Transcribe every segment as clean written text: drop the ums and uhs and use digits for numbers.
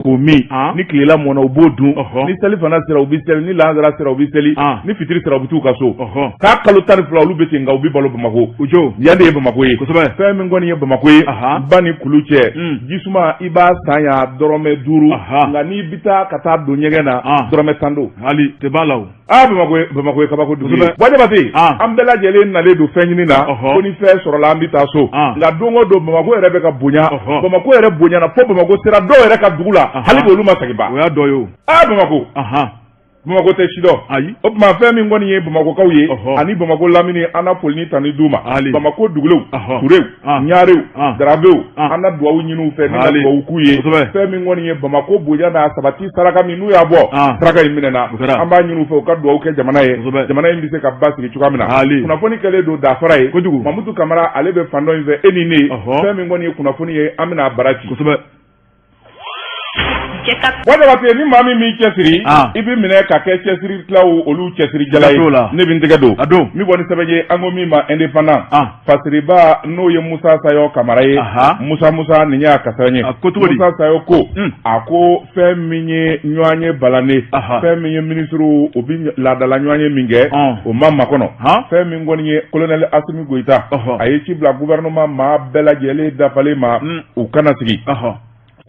K'o min ni tilela mɔna u b'o dun, ni selifana sera u bɛ seli, ni lansara sera u bɛ seli, ni fitiri sera u bɛ t'u ka so. K'a kalo 12 olu bɛ ten, nka u bɛ balo Bamakɔ. Yan de ye Bamakɔ ye. Fɛn min kɔni ye Bamakɔ ye, ba ni kulu cɛ, jisuma i b'a san yan dɔrɔmɛ 5, nka n'i bɛ taa ka taa don ɲɛgɛn na, dɔrɔmɛ 10 don. Hali tɛ b'a la. Aa, Bamakɔ, Bamakɔ ye kabako dugu ye. Buwa Jabate, an bɛɛ lajɛlen nalen don fɛn ɲini na ko ni fɛn sɔrɔla an bɛ taa so, nka don o don Bamakɔ yɛrɛ bɛ ka bonya. Bamakɔ yɛrɛ bonyana fo Bamakɔ sera dɔw yɛrɛ ka dugu la, hali bi olu ma segin ba. O y'a dɔ ye o. Aa, Bamakɔ, Bamakɔ tɛ si dɔn. Ayi. O tuma fɛn min kɔni ye Bamakɔkaw ye ani Bamakɔ lamini, an na foli ni tanu d'u ma. Bamakɔ dugulenw, Turew, Ɲarew, Darabew, an na dugawu ɲini u fɛ ni ka dugawu k'u ye. Fɛn min kɔni ye Bamakɔ bonya n'a sabati saraka min n'u y'a bɔ, saraka in minɛna. An b'a ɲini u fɛ u ka dugawu kɛ jamana ye, jamana in bɛ se ka basigi cogoya min na. Kunnafoni kɛlen don dafara ye kojugu. Mamutu Kamara, ale bɛ fan dɔ in fɛ, e ni ne. Fɛn min kɔni ye kunnafoni ye, an bɛna a bara ci. Buwa Jabate, ni maa min m'i cɛsiri, i bɛ minɛ ka kɛ cɛsiri tilaw olu cɛsiri jala ye. Ne bɛ n tɛgɛ don a don. Min bɔ ni sɛbɛn ye, an ko min ma Indépendant, fasiriba n'o ye Musa Sayo Kamara ye. Musa, Musa, nin y'a ka sɛbɛn ye. Ko cogo di? Musa Sayo ko, a ko fɛn min ye ɲɔgɔn ye balane, fɛn min ye minisiriw, o bɛ laadala ɲɔgɔn ye min kɛ, o ma makɔnɔ. Fɛn min kɔni ye colonel Asimi Goyita, a ye ci bila gouvernement maa bɛɛ lajɛlen dafalen ma, u kana sigi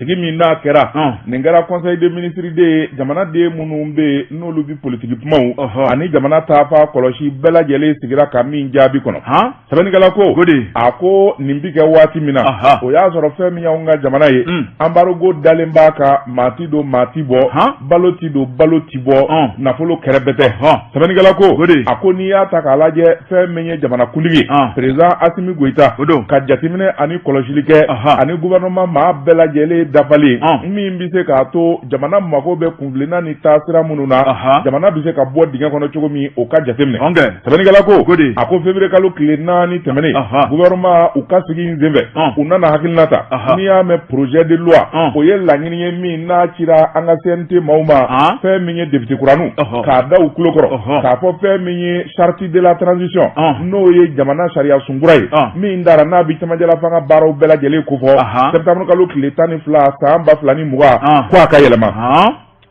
sigi min n'a kɛra. Nin kɛra conseil des ministres de ye. Jamanaden minnu bɛ yen n'olu bɛ politiki kumaw ani jamana taafa kɔlɔsi, bɛɛ lajɛlen sigira ka min jaabi kɔnɔ. Sɛbɛnnikɛla ko, a ko nin bɛ kɛ waati min na, o y'a sɔrɔ fɛn min y'anw ka jamana ye, embargo dalen b'a kan, maa ti don, maa ti bɔ, balo ti don, balo ti bɔ, nafolo kɛrɛbɛtɛ. Sɛbɛnnikɛla ko, a ko n'i y'a ta k'a lajɛ, fɛn min ye jamanakuntigi président Asimi Goyita ka jateminɛ ani kɔlɔsili kɛ ani gouvernement maa bɛɛ lajɛlen dafalen, min bɛ se k'a to jamana mago bɛ kunfilenna ni taasira minnu na, jamana bɛ se ka bɔ dingɛ kɔnɔ cogo min, o ka jateminɛ. Sɛbɛnnikɛla ko, a ko février kalo tile 4 tɛmɛnen, gouvernement u ka sigi in senfɛ, u nana hakilina ta. N'i y'a mɛn projet de loi, o ye laɲini ye min n'a cira an ka CNT maaw ma, fɛn min ye député kuraninw, k'a da u tulo kɔrɔ k'a fɔ fɛn min ye charte de la transition, n'o ye jamana sariya sunkura ye min dara n'a bɛ cɛmancɛla fanga baaraw bɛɛ lajɛlen kofɔ septembre kalo tile 12 san 2020, ko a ka yɛlɛma.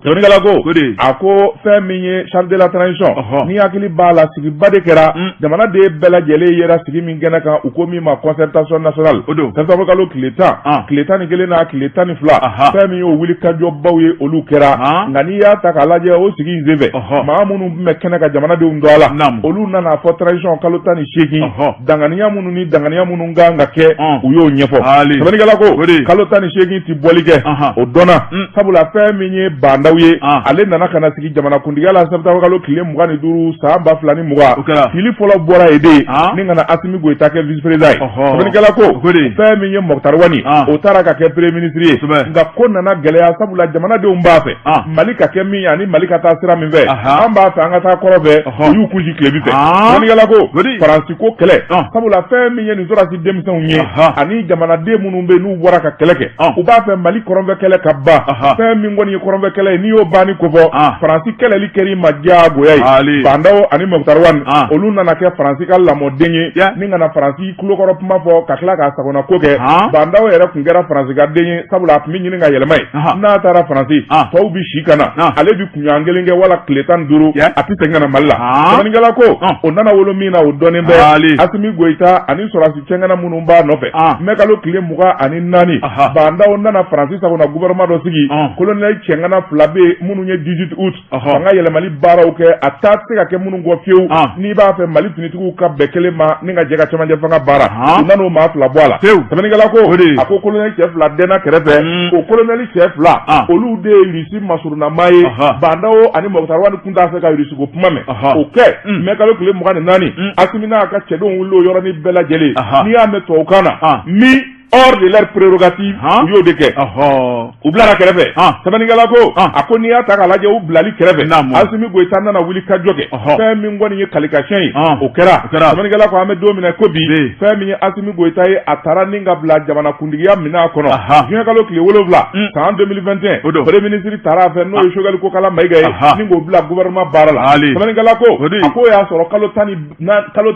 Sɛbɛnnikɛla ko, a ko fɛn min ye charte de la transition, ni hakili b'a la, sigiba de kɛra, jamanaden bɛɛ lajɛlen yera sigi min kɛnɛ kan, u ko min ma concertation nationale, septembre kalo tile 10, tile 11 n'a tile 12, fɛn min y'o wulikajɔbaw ye, olu kɛra. Nka n'i y'a ta k'a lajɛ, o sigi in senfɛ, maa minnu tun bɛ kɛnɛ ka jamanadenw dɔn a la, olu nana fɔ transition kalo 18, danganiya minnu ni danganiya minnu kan ka kɛ, u y'o ɲɛfɔ. Sɛbɛnnikɛla ko kalo 18 ti bɔli kɛ, o dɔnna, sabula fɛn min ye Ba Ndaw ye, ale nana ka na sigi jamanakuntigiya la septembre kalo tile 25 san 2020, fili fɔlɔ bɔra yen de ni ka na Asimi Goyita kɛ vice président ye. Sɛbɛnnikɛla ko fɛn min ye Moctar Ouane, o taara ka kɛ premier ministre ye, nka ko nana gɛlɛya, sabula jamanadenw b'a fɛ Mali ka kɛ min ye ani Mali ka taa sira min fɛ, an b'a fɛ an ka taa kɔrɔn fɛ, u y'u kun sin tilebin fɛ. Sɛbɛnnikɛla ko Faransi ko kɛlɛ, sabula fɛn min ye nin sɔrɔdasi denmisɛnw ye ani jamanaden minnu bɛ n'u bɔra ka kɛlɛ kɛ, u b'a fɛ Mali kɔrɔnfɛ kɛlɛ ka ban. Fɛn min kɔni ye kɔrɔnfɛ kɛlɛ ye, n'i y'o banni kofɔ, Faransi kɛlɛli kɛr'i ma diyagoya ye. Ba Ndaw ani Moctar Ouane, olu nana kɛ Faransi ka lamɔden ye ni ka na Faransi tulokɔrɔ kuma fɔ ka tila k'a sagona ko kɛ. Ba Ndaw yɛrɛ tun kɛra Faransi ka den ye, sabula a tun bɛ ɲini ka yɛlɛma ye. N'a taara Faransi, tɔw bɛ si ka na, ale bɛ kunɲɔgɔn kelen kɛ wala tile 15, a tɛ segin ka na Mali la. Sɛbɛnnikɛla ko o nana wolo min na, o dɔnnen bɛ. Asimi Goyita ani sɔrɔdasi cɛŋana minnu b'a nɔfɛ, mɛ kalo tile 24, Ba Ndaw nana Faransi sagona gouvernement dɔ sigi. Colonel cɛŋana fila bɛ yen minnu ye 18 août fanga yɛlɛmali baaraw kɛ, a taa tɛ se ka kɛ minnu kɔ fiyewu n'i b'a fɛ Mali finitigiw ka bɛn kelen ma ni ka jɛ ka cɛmancɛ fanga baara. U nan'o maa fila bɔ a la. Sɛbɛnnikɛla ko, a ko colonel cɛ fila dɛnna kɛrɛfɛ. O colonel cɛ fila, olu de ye Irisi masurunama ye. Ba Ndaw ani Moctar Ouane tun t'a fɛ ka Irisi ko kuma mɛn. O kɛ mɛ kalo tile 24, Asimi n'a ka cɛdenw wuli o yɔrɔnin bɛɛ lajɛlen. N'i y'a mɛn tubabukan na, mis hors de leur prérogative, u y'o de kɛ, u bilara kɛrɛfɛ. Sɛbɛnnikɛla ko, a ko n'i y'a ta k'a lajɛ, u bilali kɛrɛfɛ, Asimi Goyita nana wuli ka jɔ kɛ. Fɛn min kɔni ye kalikasiyɛn ye, o kɛra. Sɛbɛnnikɛla ko an bɛ don min na ko bi, fɛn min ye Asimi Goyita ye, a taara ni ka bila jamanakuntigiya minɛn kɔnɔ juin kalo tile 7 san 2021, premier ministre taara a fɛ, n'o ye Choguel Kokala Mayiga ye, ni k'o bila gouvernement baara la. Sɛbɛnnikɛla ko, a ko y'a sɔrɔ kalo tan ni 18 na, kalo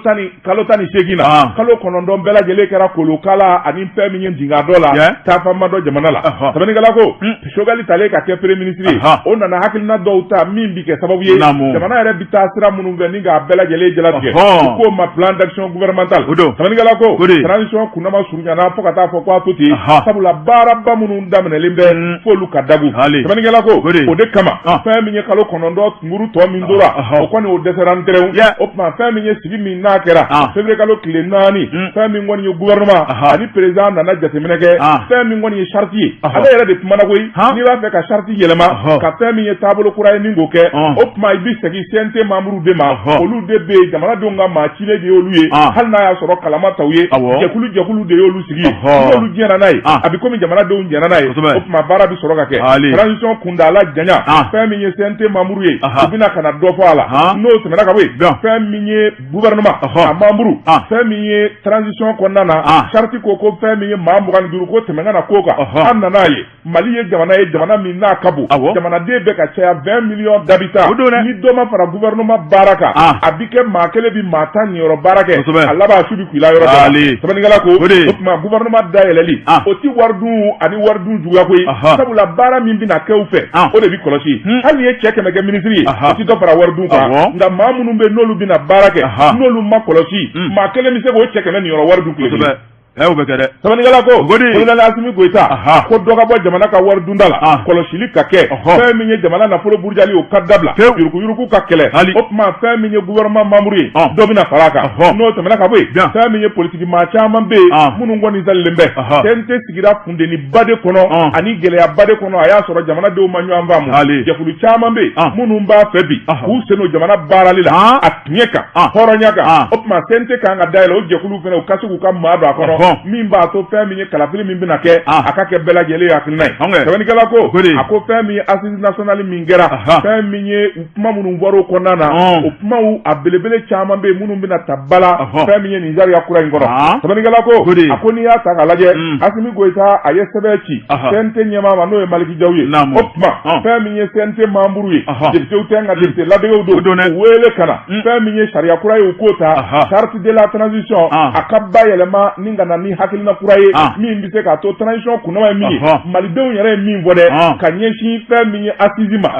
9 bɛɛ lajɛlen kɛra kolokala ani fɛn. fɛn min ye dinga dɔ la taafama dɔ jamana la. Sɛbɛnnikɛla ko Choguel talen ka kɛ premier ministre ye, o nana hakilina dɔw ta min bi kɛ sababu ye jamana yɛrɛ bi taa sira minnu fɛ ni k'a bɛɛ lajɛlen jalatigɛ, u k'o ma plan d'action gouvernemental. Sɛbɛnnikɛla ko transition kunnama surunyana fo ka taa fɔ ko a to ten, sabula baaraba minnu daminɛlen bɛ f'olu ka dagu. Sɛbɛnnikɛla ko o de kama fɛn min ye kalo 9 kunguru tɔ min tora, o kɔni o dɛsɛra n tɛrɛw. O tuma fɛn min ye sigi min n'a kɛra février kalo tile 4, fɛn min kɔni ye gouvernement ani président nana jateminɛ kɛ, fɛn min kɔni ye charte ye, ale yɛrɛ de kumana koyi. N'i b'a fɛ ka charte yɛlɛma ka fɛn min ye taabolo kura ye ni k'o kɛ, o tuma i bɛ segin CNT membre de ma. Olu de bɛ yen, jamanadenw ka maa cilen de y'olu ye, hali n'a y'a sɔrɔ kalama t'aw ye, jɛkulu jɛkulu de y'olu sigi. N'olu jɛnna n'a ye, a bɛ komi jamanadenw jɛnna n'a ye. O tuma baara bɛ sɔrɔ ka kɛ. Transition kuntaala janya, fɛn min ye CNT membre ye, u bɛna ka na dɔ fɔ a la. N'o tɛmɛna ka bɔ yen, fɛn min ye gouvernement a membre, fɛn min ye transition kɔnɔna na, charte ko ko fɛn min ye maa 25 ko tɛmɛ ka na ko kan. An nana ye Mali ye jamana ye, jamana min n'a ka bon, jamanaden bɛ ka caya, 20 millions d'habitants. Ni dɔ ma fara gouvernement baara kan, a bi kɛ maa kelen bi maa 10 niyɔrɔ baara kɛ, a laban su bi ku i la yɔrɔ dɔ la. Sɛbɛnnikɛla ko o tuma gouvernement dayɛlɛli, o ti wari dun ani wari dun juguya koyi, sabula baara min bɛna kɛ u fɛ, o de bi kɔlɔsi. Hali n'i ye cɛ 100 kɛ minisiri ye, o ti dɔ fara wari dun kan. Nka maa minnu bɛ n'olu bɛna baara kɛ, n'olu ma kɔlɔsi, maa kelen bɛ se k'o cɛ 100 niyɔrɔ wari dun tile kelen. O bɛ kɛ dɛ. Sɛbɛnnikɛla ko colonel Assimi Goïta ko dɔ ka bɔ jamana ka wari dunda la, kɔlɔsili ka kɛ, fɛn min ye jamana nafolo burujali, o ka dabila, yuruguyurugu ka kɛlɛ. O tuma fɛn min ye gouvernement membre ye, dɔ bɛna fara a kan. N'o tɛmɛna ka bɔ yen, fɛn min ye politiki maa caman bɛ yen minnu kɔni salilen bɛ. CNT sigira funteniba de kɔnɔ ani gɛlɛyaba de kɔnɔ. A y'a sɔrɔ jamanadenw ma ɲɔgɔn faamu. Jɛkulu caman bɛ yen minnu b'a fɛ bi k'u sen don jamana baarali la a tiɲɛ kan, hɔrɔnya kan. O tuma CNT kan ka dayɛlɛ o jɛkulu fana, u ka se k'u ka maa don a kɔnɔ, min b'a to fɛn min ye kalafili min bɛna kɛ, a ka kɛ bɛɛ lajɛlen hakilina ye. Sɛbɛnnikɛla ko a ko fɛn min ye assise nationale min kɛra, fɛn min ye kuma minnu bɔra o kɔnɔna na, o kumaw a belebele caman bɛ yen minnu bɛna ta ba la fɛn min ye nin sariya kura in kɔnɔ. Sɛbɛnnikɛla ko a ko n'i y'a ta k'a lajɛ, Assimi Goïta a ye sɛbɛn ci CNT ɲɛmaa ma, n'o ye Malick Diaw ye. O tuma fɛn min ye CNT membre ye, députéw tɛ nka député ladegew don, u wele ka na. Fɛn min ye sariya kura ye, u k'o ta, charte de la transition, a ka bayɛlɛma ni ka na ni hakilina kura ye min bɛ se k'a to transition kunnama ye min ye, malidenw yɛrɛ ye min fɔ dɛ, ka ɲɛsin fɛn min ye assise ma,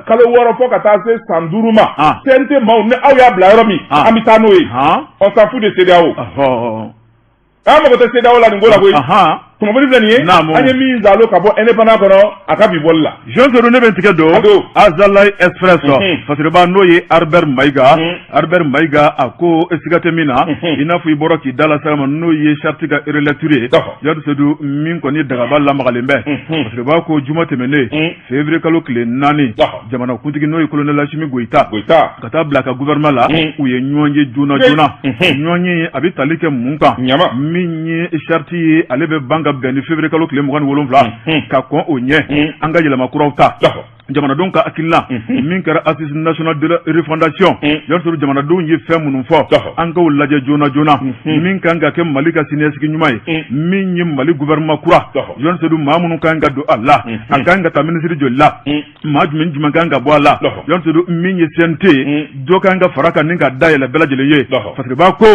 kalo 6 fo ka taa se san 5 ma. CNT maaw, ni aw y'a bila yɔrɔ min, an bɛ taa n'o ye. On s'en fout de CEDEAO, an mago tɛ CEDEAO la nin ko la koyi. Kunnafoni filɛ nin ye, an ye min zalo ka bɔ indépendant kɔnɔ a ka bi bɔli la. Jean Seydou, ne bɛ n tigɛ don Azalaï Express fasiriba, n'o ye Albert Maïga. Albert Maïga a ko siga tɛ min na, i n'a fɔ i bɔra k'i da la sira ma, n'o ye charte ka relecture ye. Jean Seydou, min kɔni dagaba lamagalen bɛ, fasiriba ko juma tɛmɛnen, février kalo tile 4, jamanakuntigi n'o ye colonel Assimi Goïta ka taa bila ka gouvernement la, u ye ɲɔgɔn ye joona joona. Ɲɔgɔn ye a bɛ tali kɛ mun kan? Min ye charte ye, ale bɛ ban ka bɛn ni février kalo tile 27, ka kɔn o ɲɛ, an ka yɛlɛma kuraw ta. Jamanadenw ka hakilina min kɛra assise nationale de la refondation, y'a sɔrɔ jamanadenw ye fɛn minnu fɔ, an k'o lajɛ joona joona, min kan ka kɛ Mali ka siniɲɛsigi ɲuman ye. Min ye Mali gouvernement kura, Jean Seydou, maa minnu kan ka don a la, a kan ka taa minisiri joli la, maa jumɛn jumɛn kan ka bɔ a la? Jean Seydou, min ye CNT, dɔ kan ka fara kan ni ka dayɛlɛ bɛɛ lajɛlen ye. Fasiriba ko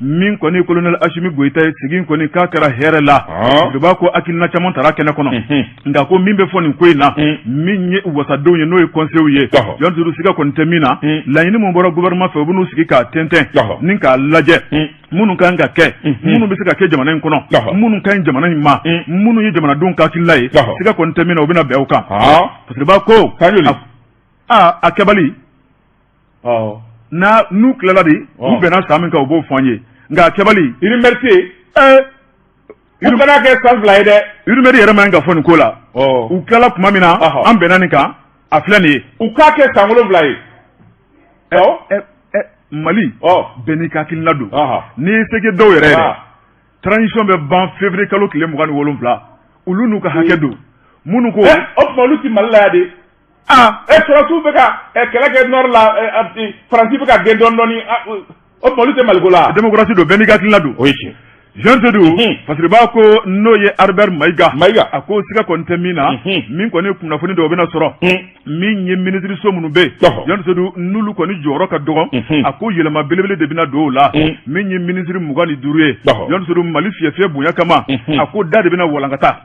min kɔni colonel Assimi Goïta ye, sigi kɔni k'a kɛra hɛrɛ la. Fasiriba ko hakilina caman tara kɛnɛ kɔnɔ, nka ko min bɛ fɔ nin ko in na, min ye wasadenw ye, n'o ye conseil ye, Jean Seydou, siga kɔni tɛ min na, laɲini min bɔra gouvernement fɛ, u bɛn'u sigi k'a tɛntɛn ni k'a lajɛ minnu kan ka kɛ, minnu bɛ se ka kɛ jamana in kɔnɔ, minnu ka ɲi jamana in ma, minnu ye jamanadenw ka hakilila ye. Siga kɔni tɛ min na, u bɛna bɛn o kan. Fasiriba ko a kɛbali n'a n'u tilala de, u bɛnna san min kan, u b'o fɔ an ye, nka a kɛbali Université u kana kɛ san 2 ye dɛ. Rumeur yɛrɛ man ka fɔ nin ko la. U tilala tuma min na, an bɛnna nin kan, a filɛ nin ye. U k'a kɛ san 7 ye. Mali bɛɛ n'i ka hakilina don. N'i ye se kɛ dɔw yɛrɛ ye dɛ, transition bɛ ban février kalo tile 27, olu n'u ka hakɛ don minnu ko. O tuma olu ti Mali la yan de. Sɔrɔsiw bɛ ka kɛlɛ kɛ nord la, Faransi bɛ ka gɛn dɔɔni dɔɔni, o tuma olu tɛ Maliko la. Démocratie don, bɛɛ n'i ka hakilina don. O ye tiɲɛ. Jean Seydou Fasiriba ko n'o ye Albert Mayiga Mayiga a ko siga kɔni tɛ min na min kɔni kunnafoni dɔw bɛna sɔrɔ min ye minisiriso minnu bɛ yen Jean Seydou n'olu kɔni jɔyɔrɔ ka dɔgɔ a ko yɛlɛma belebele de bɛna don o la min ye minisiri 25 ye Jean Seydou Mali fiyɛfiyɛ bonya kama a ko da de bɛna walankata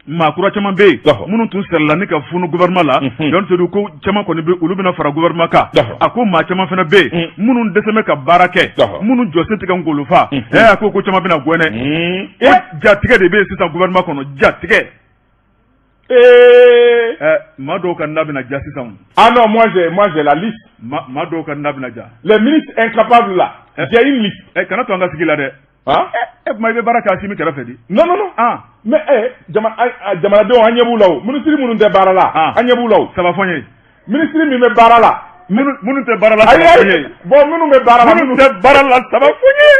maa kura caman bɛ yen minnu tun sɛrɛla ni ka funu gouvernement la Jean Seydou ko caman kɔni bɛ olu bɛna fara gouvernement kan a ko maa caman fana bɛ yen minnu dɛsɛ bɛ ka baara kɛ minnu jɔsen tɛ ka ngolo fa a ko caman bɛna gɛn e jatigɛ de bɛ yen sisan gouvernement kɔnɔ jatigɛ ee maa dɔw ka na bɛna ja sisan ah non moi j'ai moi j'ai la liste maa dɔw ka na bɛna ja les ministres incapables là j'ai une liste kana to an ka sigi la dɛ ah e tuma i bɛ baara kɛ Asimi kɛrɛfɛ di non non non ah mais jamanadenw an ɲɛ b'u la o minisiri minnu tɛ baara la an ɲɛ b'u la o saba fɔ n ye minisiri min bɛ baara la minnu tɛ baara la saba fɔ n ye bon minnu bɛ baara la minnu tɛ baara la saba fɔ n ye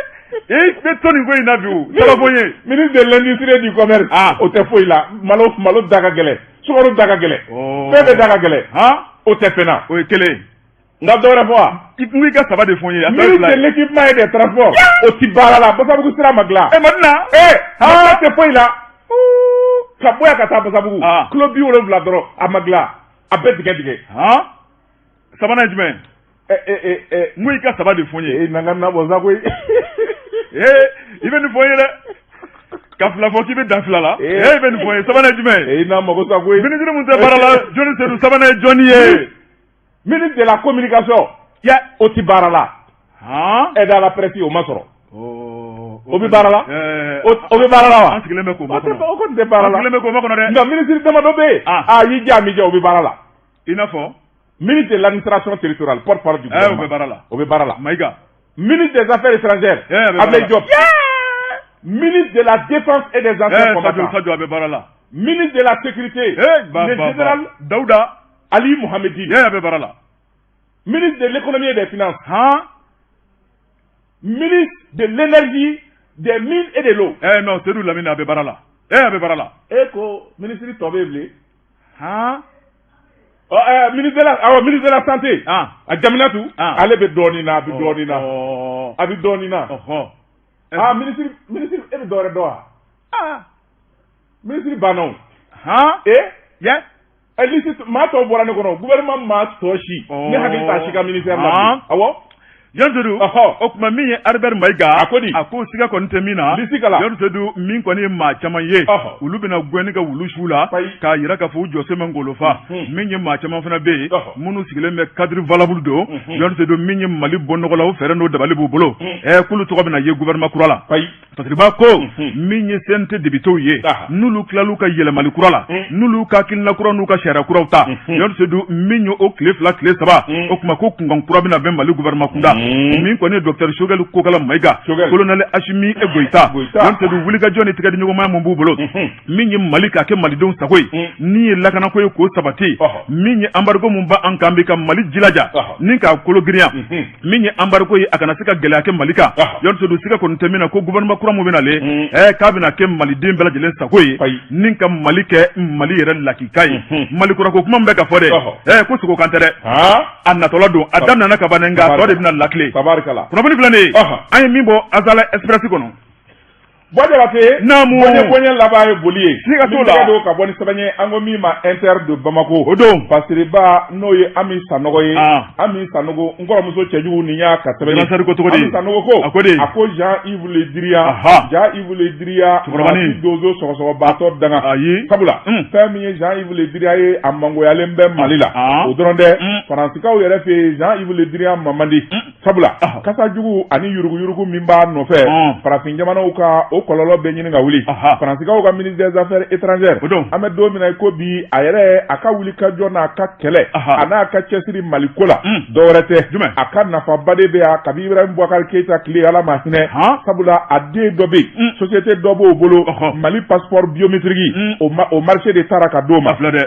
i bɛ to nin ko in na bi o saba fɔ n ye ministre de l'industrie et du commerce o tɛ foyi la malo malo da ka gɛlɛn sukaro da ka gɛlɛn fɛn bɛɛ da ka gɛlɛn o tɛ fɛn na o ye kelen ye n ka dɔ wɛrɛ fɔ wa i kun i ka saba de fɔ n ye a tɔ ye ministre fila de ye l'équipement et des transports o ti baara la Basabugu sira ma dilan e Madina haa tɛ foyi la ka bɔ yan ka taa Basabugu Ah. kilo 70 dɔrɔn a ma dilan a bɛɛ tigɛ tigɛ han sabanan ye jumɛn ɛ ɛ ɛ ɛ n ko i ka saba de fɔ n ye ee na n ka na bɔ sa koyi ee i bɛ nin fɔ n ye dɛ ka fila fɔ k'i bɛ dan fila la Ee. ee i bɛ nin fɔ n ye sabanan ye jumɛn ye ee n'a mago sa koyi minisiri mun tɛ baara la jɔnni Seydou sabanan ye jɔnni ye ministre de la communication ya o ti baara la han aide à la presse o ma sɔrɔ o o bɛ baara la o bɛ baara la wa an sigilen bɛ k'o o tɛ makɔnɔ o kɔni tɛ baara an la sigilen bɛ k'o makɔnɔ dɛ nka ministre damadɔ bɛ yen Ah. a y'i diya a m'i diya o bɛ baara la i n'a fɔ ministre de l'administration territoriale porte-parole du o bɛ gouvernement baara la o bɛ baara la Mayiga ministre des affaires étrangères a bɛ baara la. Ablaye Diop ministre de la défense et des anciens Sadio combattants Sadio a bɛ baara la ministre de la sécurité ba le ba ba général Dawuda Ali Mohamedine a bɛ baara la ministre de l'économie et des finances han ministre de l'énergie des mines et de l'eau non Seydou Lamine a bɛ baara la a bɛ baara la e ko ministre tɔ bɛ yen bilen han ɔ ministre de la awɔ ministre de la santé ah a Jaminatu Ah. ale bɛ dɔɔnin na a bɛ dɔɔnin na ɔ a bɛ dɔɔnin na ɔhɔ ah ministre ministre e bɛ dɔ wɛrɛ dɔn wa ah ministre banna o han e yɛ ɛ liste maa tɔw bɔra ne kɔnɔ gouvernement maa tɔ si ne hakili t'a si ka ministère la Ah. bilen awɔ Jean Seydou ɔhɔ o tuma min ye Albert Mayiga A ko di? a ko siga kɔni tɛ min na Liste kala. Jean Seydou min kɔni ye maa caman ye Ɔhɔ. olu bɛna gɛnni kɛ wulu su la Payi. k'a yira k'a fɔ u jɔsen ma ngolo fa min ye maa caman fana bɛ yen Ɔhɔ. minnu sigilen bɛ cadre valable don Jean Seydou min ye Mali bɔ nɔgɔ la o fɛɛrɛ n'o dabali b'u bolo k'olu tɔgɔ bɛna ye gouvernement kura la payi Fasiriba ko min ye CNT députéw ye Aha. n'olu tilal'u ka yɛlɛmali kura la n'olu ka hakilina kura n'u ka sariya kuraw ta Jean Seydou min ye o tile 2 tile 3 o tuma ko kunkan kura bɛna bɛn Mali gouvernement kunda min kɔni ye docteur Choguel Kokala Mayiga Choguel. colonel Assimi Goïta Goïta. Jean Seydou wulikajɔ ni tigɛdiɲɔgɔnmaya mun b'u bolo min ye Mali k'a kɛ malidenw sago ye ni ye lakanako ye k'o sabati Ɔhɔ. min ye embargo mun b'an kan bi ka Mali jilaja Ɔhɔ. ni k'a kolo girinya min ye embargo ye a kana se ka gɛlɛya kɛ Mali kan Ɔhɔ. Jean Seydou siga kɔni tɛ min na ko gouvernement kura mun bɛna le k'a bɛna kɛ maliden bɛɛ lajɛlen sago ye Ayi. ni ka Mali kɛ Mali yɛrɛ lakika ye Mali kura ko kuma min bɛ ka fɔ dɛ Ɔhɔ. ko sogo kan tɛ dɛ han a natɔla don a daminɛna ka ban dɛ nka a tɔ de bɛna lakile tabarikala kunnafoni filɛ nin ye Ɔhɔ. an ye min bɔ Azalaï Express kɔnɔ Bɔ Jabate Naamu. bɔɲɛ bɔɲɛ laban ye boli ye Siga t'o la. Min tɛgɛ don ka bɔ ni sɛbɛn ye an ko min ma Inter de Bamako o don Fasiriba n'o ye Ami Sanogo ye Ah. Ami Sanogo n kɔrɔmuso cɛjugu nin y'a ka sɛbɛn ye Grand Sari ko cogo di? Ami Sanogo ko A ko di? a ko Jean-Yves Le Drian Aha. Jean-Yves Le Drian Cɛkɔrɔbanin. maa si donso sɔgɔsɔgɔbaatɔ danga Ayi. sabula fɛn min ye Jean-Yves Le Drian ye a mangoyalen bɛ Mali la Ah. o dɔrɔn tɛ Faransikaw yɛrɛ fɛ yen Jean-Yves Le Drian ma man di sabula Ah. kasa jugu ani yuruguyurugu min b'a nɔfɛ farafin jamanaw ka o kɔlɔlɔ bɛ ɲini ka wuli Aha. Faransikaw ka ministre des affaires étrangères O don. an bɛ don min na i ko bi a yɛrɛ a ka wuli ka jɔ n'a ka kɛlɛ Aha. a n'a ka cɛsiri Mali ko la Mm. dɔ wɛrɛ tɛ Jumɛn? a ka nafaba de bɛ yan kabi Ibrahim Boubacar Keita tile Ala ma hinɛ Han? sabula a den dɔ bɛ yen société dɔ b'o bolo Ɔhɔ. Mali passeport biométrique o marché de taara ka d'o ma A filɛ dɛ.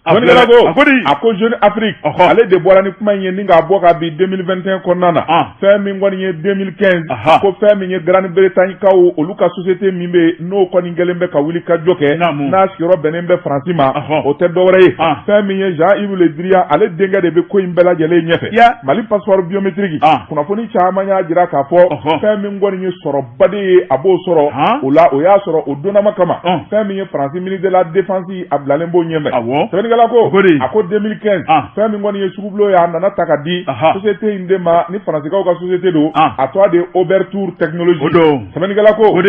Sɛbɛnnikɛla ko a ko di a ko Jeune Afrique ale de bɔra ni kuma in ye ni k'a bɔ ka bin 2021 kɔnɔna na fɛn min kɔni ye 2015 ko fɛn min ye Grande Bretagne kaw olu ka société min bɛ yen n'o kɔni kɛlen bɛ ka wuli ka jɔ kɛ n'a sigiyɔrɔ bɛnnen bɛ Faransi ma o tɛ dɔwɛrɛ ye fɛn min ye Jean-Yves Le Drian ale denkɛ de bɛ ko in bɛɛ lajɛlen ɲɛfɛ Mali passeport biométrique kunnafoni caman y'a jira k'a fɔ fɛn min kɔni ye sɔrɔba de ye a b'o sɔrɔ o la o y'a sɔrɔ o donnama kama fɛn min ye Faransi ministre de la défense a bilalen b'o ɲɛfɛ sɛbɛnnikɛla ko a ko 2015 fɛn min kɔni ye sugubulon ye a nana ta ka di société in de ma ni faransikaw ka société don a tɔgɔ de Oberthur Technologie sɛbɛnnikɛla ko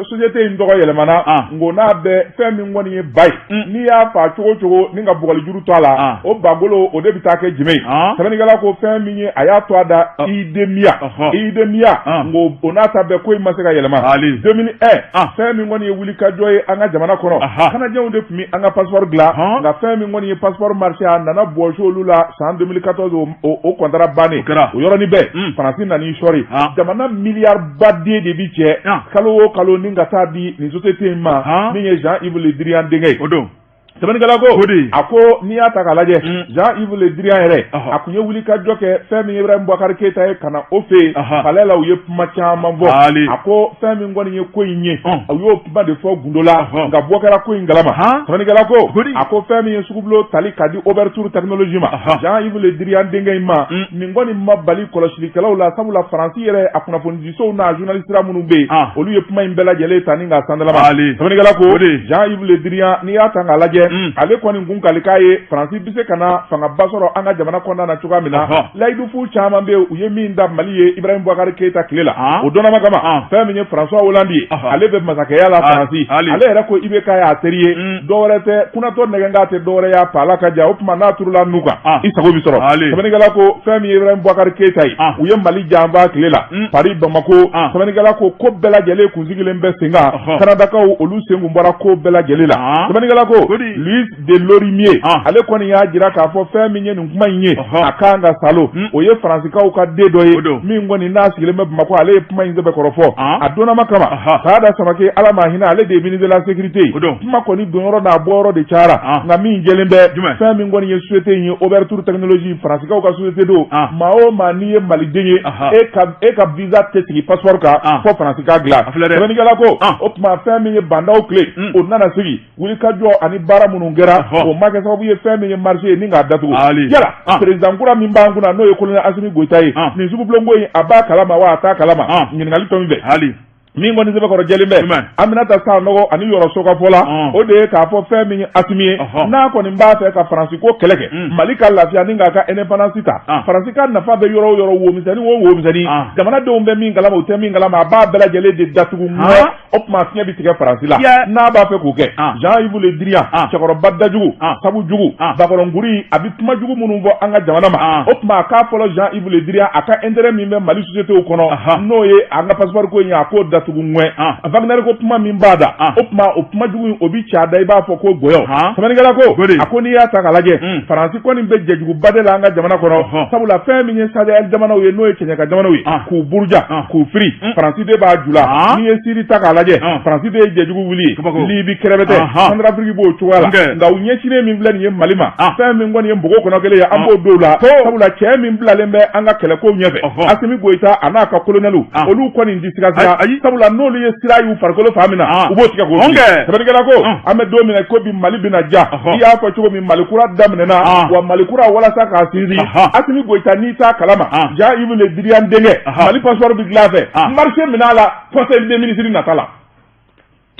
société in tɔgɔ yɛlɛmana nko n'a bɛ fɛn min kɔni ye ba ye n'i y'a fa cogo cogo ni ka bugɔlijuru to a la o bagolo o de bɛ taa kɛ jumɛn ye sɛbɛnnikɛla ko fɛn min ye a y'a tɔgɔ da IDEMIA IDEMIA nko o n'a ta bɛɛ ko in ma se ka yɛlɛma 2001 fɛn min kɔni ye wulikajɔ ye an ka jamana kɔnɔ kanajɛw de tun bɛ an ka passeport dilan nka fɛn min kɔni ye passeport marché a nana bɔsi olu la san 2014 o contrat bannen o yɔrɔnin bɛɛ Faransi nan'i sɔri jamana miliyari baden de bi cɛ kalo o kalo ni ka taa di nin société in ma min ye Jean-Yves Le Drian denkɛ ye o don sɛbɛnnikɛla ko a ko n'i y'a ta k'a lajɛ Jean-Yves Le Drian yɛrɛ a tun ye wulikajɔ kɛ fɛn min ye Ibrahim Boubacar Keita ye ka na o fɛ yen palais la u ye kuma caman fɔ a ko fɛn min kɔni ye ko in ye u y'o kuma de fɔ gundo la nka bɔ kɛra ko in kalama sɛbɛnnikɛla ko a ko fɛn min ye sugubulon tali ka di Oberthur Technologie ma Jean-Yves Le Drian denkɛ in ma nin kɔni ma bali kɔlɔsilikɛlaw la sabula Faransi yɛrɛ a kunnafoni sow n'a journaliste minnu bɛ yen olu ye kuma in bɛɛ lajɛlen ta ni k'a sandalama sɛbɛnnikɛla ko Jean-Yves Le Drian n'i y'a ta k'a lajɛ ale kɔni kun kalikan ye Faransi bɛ se ka na fangaba sɔrɔ an ka jamana kɔnɔna na cogoya min na layidufu caman bɛ yen u ye min da Mali ye Ibrahim Boubacar Keita tile la o donnama kama fɛn min ye François Hollande ye ale bɛ masakɛya la Faransi ale yɛrɛ ko IBK y'a teri ye dɔwɛrɛ tɛ kunatɔ nɛgɛnkan tɛ dɔwɛrɛ y'a pa ala ka ja o tuma n'a turula nu kan i sago bɛ sɔrɔ sɛbɛnnikɛla ko fɛn min ye Ibrahim Boubacar Keita ye u ye Mali janfa tile la Paris Bamako sɛbɛnnikɛla ko ko bɛɛ lajɛlen kun sigilen bɛ sen kan Kanadakaw olu sen kun bɔra ko bɛɛ lajɛlen la sɛbɛnnikɛla ko Louis de Lorimier ale kɔni y'a jira k'a fɔ fɛn min ye nin kuma in ye a kan ka salo o ye Faransikaw ka den dɔ ye min kɔni n'a sigilen bɛ Bamakɔ ale ye kuma in sɛbɛkɔrɔ fɔ a donnama kama Saada Samake Ala ma hinɛ ale de ye ministre de la sécurité ye kuma kɔni donyɔrɔ n'a bɔyɔrɔ de cayara nka min jɛlen bɛ fɛn min kɔni ye société in ye Oberthur Technologie Faransikaw ka société don maa o maa n'i ye maliden ye e ka visa tɛ sigi passeport kan fo Faransi k'a dilan sɛbɛnnikɛla ko o tuma fɛn min ye Ba Ndaw tile o nana sigi wulikajɔ ani baara minnu kɛra o ma kɛ sababu ye fɛn min ye marché ye ni k'a datugu yala président kura min b'an kunna n'o ye colonel Assimi Goïta ye nin sugubulonko in a b'a kalama wa a t'a kalama ɲininkali tɔ min bɛ hali min kɔni sɛbɛkɔrɔ jɛlen bɛ Aminata Sanɔgɔ ani Yɔrɔ So ka fɔ la o de ye k'a fɔ fɛn min ye Assimi ye n'a kɔni b'a fɛ ka Faransi ko kɛlɛ kɛ Mali ka lafiya ni k'a ka indépendance ta Faransi ka nafa bɛ yɔrɔ o yɔrɔ womisɛnnin o womisɛnnin jamanadenw bɛ min kalama u tɛ min kalama a b'a bɛɛ lajɛlen de datugu o tuma fiɲɛ bɛ tigɛ Faransi la n'a b'a fɛ k'o kɛ Jean-Yves Le Drian cɛkɔrɔba dajugu sabu jugu bakɔrɔnkuri a bɛ kuma jugu minnu fɔ an ka jamana ma o tuma a k'a fɔlɔ Jean-Yves Le Drian a ka intérêt min bɛ Mali société kɔnɔ n'o ye an ka passeport ko in ye a k'o datugu ŋɛ Wagner ko kuma min b'a da o tuma o kuma jugu in o bɛ ci a da i b'a fɔ ko gɔyɔ sɛbɛnnikɛla ko a ko n'i y'a ta k'a lajɛ Faransi kɔni bɛ jɛjuguba de la an ka jamana kɔnɔ sabula fɛn min ye Sahel jamanaw ye n'o ye cɛɲɛka jamanaw ye k'u buruja k'u firi Faransi de b'a ju la n'i ye Siri ta k'a lajɛ Faransi de ye jɛjugu wuli ye Libi kɛrɛbɛtɛ Centrafrique b'o cogoya la nka u ɲɛsinnen min filɛ nin ye Mali ma fɛn min kɔni ye npogo kɔnɔ kelen ye an b'o don la sabula cɛ min bilalen bɛ an ka kɛlɛkow ɲɛfɛ Asimi Goyita a n'a ka kolonɛliw olu kɔni tɛ siga siga sabula n'olu ye sira y'u farikolo fan min na u b'o tigɛ k'o fili sɛbɛnnikɛla ko an bɛ don min na ko bi Mali bɛna diya i y'a fɔ cogo min Mali kura daminɛna wa Mali kura walasa k'a sinsin Asimi Goyita n'i t'a kalama Jean-Yves Le Drian denkɛ Mali passeport bɛ dilan a fɛ marché minɛ a la conseil des ministres nata la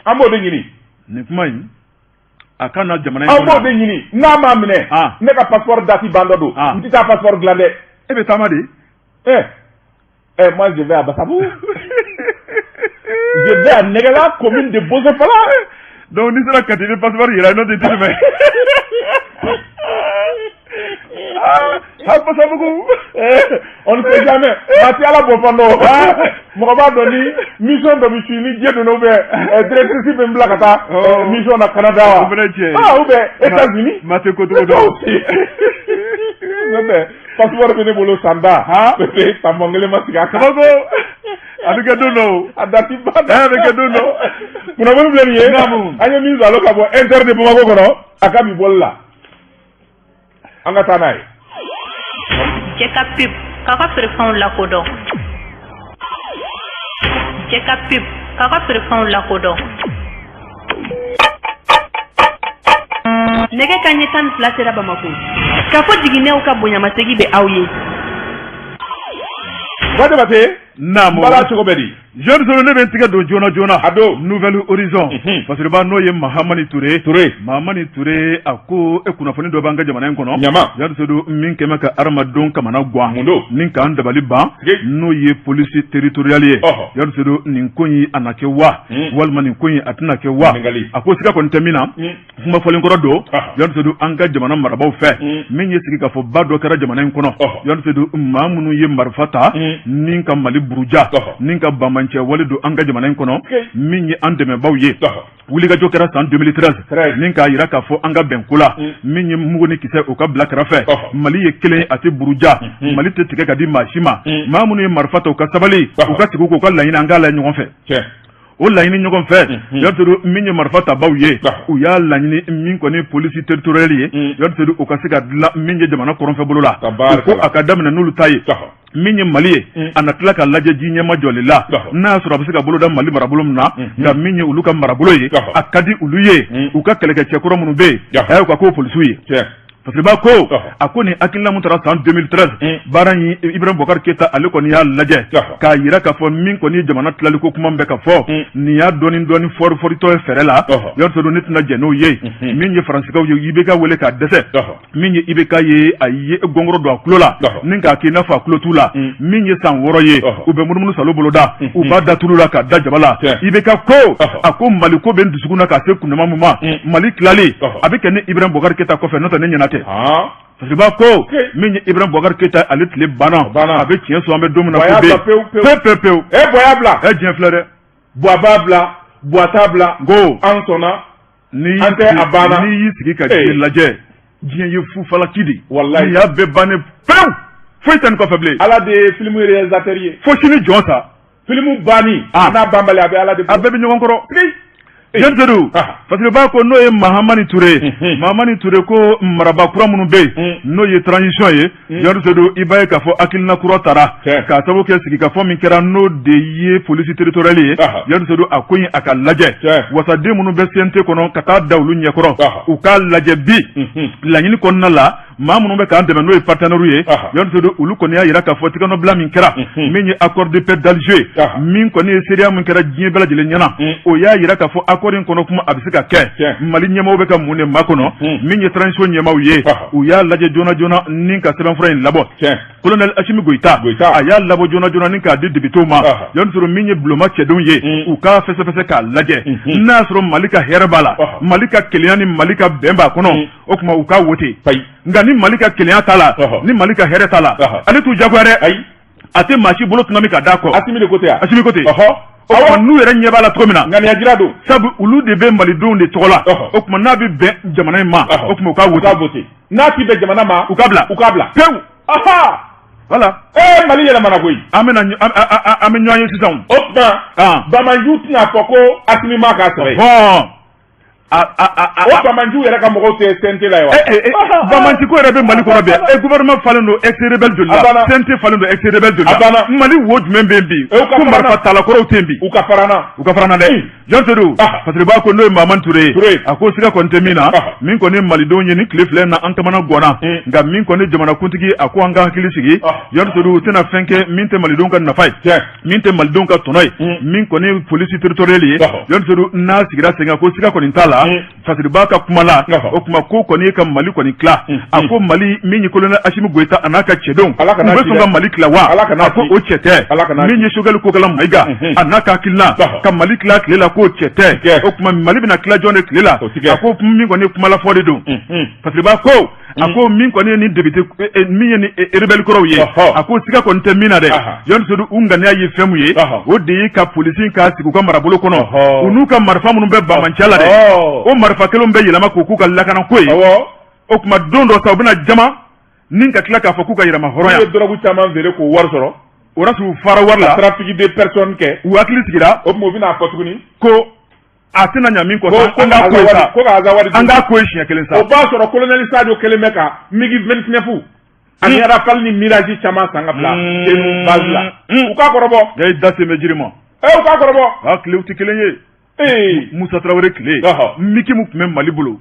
an b'o de ɲini nin kuma in a ka na jamana in an b'o de ɲini n'a m'a minɛ ne ka passeport date bandɔ don n tɛ taa passeport dilan dɛ e bɛ taama de Eh, moi je vais à Bassabou. Je vais à Negela, commune de Bozofala. Donc n'i sera Kati i bɛ passeport yira n'o tɛ i tɛ tɛmɛ. Ah, Basabugu. Eh, on ne sait jamais. Maa tɛ Ala bɔ fan dɔn. Mɔgɔ b'a dɔn ni mission dɔ bɛ suit ni diɲɛ donna ou bien directrice bɛ n bila ka taa mission na Canada wa. O fana ye tiɲɛ ye. Ah, ou bien États-Unis. Maa tɛ ko cogo dɔn. N'o tɛ passeport bɛ ne bolo san da. Tampon kelen ma sigi a kan. Kabako a bɛ kɛ don dɔ o. A date ba. A bɛ kɛ don dɔ. Kunnafoni filɛ nin ye. Naamu. An ye min sɔrɔ ka bɔ Inter de Bamako kɔnɔ a ka bi bɔli la. An ka taa n'a ye. Cɛ ka pub k'a ka feerefɛnw lakodɔn. Cɛ ka pub k'a ka feerefɛnw lakodɔn. Nɛgɛ kanɲɛ 12 sera Bamakɔ. Kafo jiginɛw ka bonyamasegin bɛ aw ye. Buwa Jabate. Naamu. Bala cogo bɛ di? Jean Solo ne bɛ n tigɛ don joona joona. A don. Nouvel Horizon. Fasiriba n'o ye Mahamani Ture. Ture. Mahamani Ture a ko e kunnafoni dɔ b'an ka jamana in kɔnɔ. Ɲama. Jean Solo min kɛmɛ ka hadamadenw kamana gan. Mun don? Ni k'an dabali ban. N'o ye police territoriale ye. Ɔhɔ. Jean Solo nin ko in a na kɛ wa? Walima nin ko in a tɛna kɛ wa? Ɲininkali. A ko siga kɔni tɛ min na. Kuma fɔlen kɔrɔ don Jean Seydou an ka jamana marabaaw fɛ min ye sigikafɔba dɔ kɛra jamana in kɔnɔ Jean Seydou maa minnu ye marifa ta ni ka Mali buruja ni ka banbaanciya wale don an ka jamana in kɔnɔ min ye an dɛmɛbaaw ye wulikajɔ kɛra san 2013 ni k'a jira k'a fɔ an ka bɛn ko la min ye mugu ni kisɛ o ka bila kɛrɛfɛ Mali ye kelen a tɛ buruja Mali tɛ tigɛ ka di maa si ma maa minnu ye marifa ta u ka sabali u ka segin k'u ka laɲini an k'a la ɲɔgɔn fɛ o laɲini ɲɔgɔn fɛ Jean Seydou min ye marifa tabaw ye u y'a laɲini min kɔni police territoriale ye Jean Seydou u ka se ka dilan min ye jamana kɔrɔnfɛ bolo la ko a ka daminɛ n'olu ta ye min ye Mali ye a na tila ka lajɛ ji ɲɛma jɔlen la n'a y'a sɔrɔ a bɛ se ka boloda Mali marabolo min na nka min ye olu ka marabolo ye a ka di olu ye u ka kɛlɛkɛcɛ kɔrɔ minnu bɛ yen a y'u ka k'o polisiw ye Fasiriba ko a ko nin hakilina min tara san 2013 baara in Ibrahim Boubacar Keita ale kɔni y'a lajɛ k'a jira k'a fɔ min kɔni ye jamana tilaliko kuma bɛ ka fɔ nin y'a dɔɔni dɔɔni fɔri fɔritɔ ye fɛɛrɛ la Jean Seydou ne tɛna jɛn n'o ye min ye Faransikaw ye IBK wele k'a dɛsɛ min ye IBK ye a ye gɔngɔrɔ don a tulo la ni k'a kɛ i n'a fɔ a tulo t'u la min ye san 6 ye u bɛ munumunu salo boloda u b'a da tulu la k'a da jaba la IBK ko a ko Mali ko bɛ n dusukun na k'a se kundama min ma Mali tilali a bɛ kɛ ni Ibrahim Boubacar Keita kɔfɛ n'o tɛ ne ɲɛna tɛ Fasiriba ko min ye Ibrahim Boubacar Keita ale tile banna a bɛ tiɲɛ so an bɛ don min na ko bi pewu pewu pewu pewu e Buwa y'a bila e diɲɛ filɛ dɛ Buwa b'a bila Buwa t'a bila ko an sɔnna n'i An tɛ a banna. n'i y'i sigi ka diɲɛ lajɛ diɲɛ ye fufalaki de ye Walayi. nin y'a bɛɛ bannen pewu foyi tɛ nin kɔfɛ bilen Ala de ye film réalisateur ye fo sini jɔn sa film banni Ah. n'a banbali a bɛ Ala de a bɛɛ bɛ ɲɔgɔn kɔrɔ Jean Seydou Fasiriba ko n'o ye Mahamani Ture ye Mahamani Ture ko marabaa kura minnu bɛ yen n'o ye transition ye Jean Seydou i b'a ye k'a fɔ hakilina kura tara k'a sababu kɛ sigikafɔ min kɛra n'o de ye police territoriale ye Jean Seydou a ko in a ka lajɛ wasaden minnu bɛ CNT kɔnɔ ka taa da olu ɲɛkɔrɔ u k'a lajɛ bi laɲini kɔnɔna la maa minnu bɛ k'an dɛmɛ n'o ye partenaires ye Jean Seydou olu kɔni y'a jira k'a fɔ tigɛnɔbila min kɛra min ye accord de paix d'Alger min kɔni ye seereya min kɛra diɲɛ bɛɛ lajɛlen ɲɛna o y'a jira k'a fɔ accord in kɔnɔ kuma a bɛ se ka kɛ Mali ɲɛmaaw bɛ ka mun de makɔnɔ min ye transition ɲɛmaaw ye u y'a lajɛ joona joona ni ka sɛbɛnfura in labɔ colonel Assimi Goïta a y'a labɔ joona joona ni k'a di députéw ma Jean Seydou min ye bulonba cɛdenw ye u k'a fɛsɛfɛsɛ k'a lajɛ n'a y'a sɔrɔ Mali ka hɛrɛ b'a la Mali ka kelenya ni Mali ka bɛn b'a kɔnɔ o tuma u k'a wote nka ni Mali ka kelenya t'a la ni Mali ka hɛrɛ t'a la ale t'u jagoya dɛ ayi a tɛ maa si bolo tungami ka d'a kɔ Assimi de ko ten Assimi ko ten o tuma n'u yɛrɛ ɲɛ b'a la cogo min na ŋaniya jira don sabu olu de bɛ malidenw de tɔgɔ la o tuma n'a bɛ bɛn jamana in ma o tuma u k'a wote n'a ti bɛn jamana ma u k'a bila u k'a bila pewu voilà ee Mali yɛlɛmana koyi an bɛna an bɛ ɲɔgɔn ye sisan o tuma banbaanciw tɛna fɔ ko Assimi m'a k'a sɛbɛ ye o banbaanciw yɛrɛ ka mɔgɔw tɛ CNT la ye wa banbaanci ko yɛrɛ bɛ Mali kɔnɔ bi e gouvernement falen don ex rebelle joli la CNT falen don ex rebelle joli la Mali wo jumɛn bɛ yen bi ko marifa talakɔrɔw tɛ yen bi u ka fara n na u ka fara n na dɛ Jean Seydou Fasiriba ko n'o ye Mahamani Ture ye a ko siga kɔni tɛ min na min kɔni malidenw ye nin tile fila in na an kamana ganna nka min kɔni jamanakuntigi a ko an ka hakili sigi Jean Seydou u tɛna fɛn kɛ min tɛ malidenw ka nafa ye min tɛ malidenw ka tɔnɔ ye min kɔni police territoriale ye Jean Seydou n'a sigira sen kan ko siga kɔni t'a la Fasiriba ka kuma la o tuma ko kɔni ye ka Mali kɔni tila a ko Mali min ye colonel Assimi Goïta a n'a ka cɛdenw u bɛ sɔn ka Mali tila wa a ko o cɛ tɛ min ye Choguel Kokalla Maïga a n'a ka hakilina ka Mali tila tile la k'o cɛ tɛ o tuma Mali bɛna tila jɔn de tile la a ko min kɔni kumalafɔ de don Fasiriba ko a ko min kɔni ye ni député min ye ni rebelle kɔrɔw ye a ko siga kɔni tɛ min na dɛ Jean Seydou u ŋaniya ye fɛn mun ye o de ye ka polisi k'a sigi u ka marabolo kɔnɔ u n'u ka marifa minnu bɛ banbaanciya la dɛ o marifa kelenw bɛ yɛlɛma k'o k'u ka lakanako ye o tuma don dɔ sa u bɛna jama ni ka tila k'a fɔ k'u ka yɛrɛmahɔrɔnya u ye dɔrɔgu caman feere k'o wari sɔrɔ o y'a sɔrɔ u fara wari la trafic de personnes kɛ u hakili sigira o tuma u bɛna fɔ tuguni ko A tɛna ɲa min kɔ sa, an k'a ko ye sa. Ko ka Azawadi An k'a ko ye siɲɛ kelen sa. O b'a sɔrɔ colonel Sadio kelen bɛ ka MiG 29 ani Rafale ni Mirage caman san ka bila Senu base la. U k'a kɔrɔbɔ. Ja, i da sen bɛ jiri ma. Ɛ, u k'a kɔrɔbɔ. A tilew tɛ kelen ye. Musa Tarawele tile, MiG min tun bɛ Mali bolo,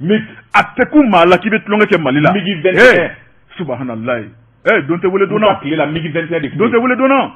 a tɛ kun maa la k'i bɛ tulonkɛ kɛ Mali la. MiG 21. Subahanallahi, don tɛ wele donna. Musa tile la, MiG 21 de tun. Don tɛ wele donna.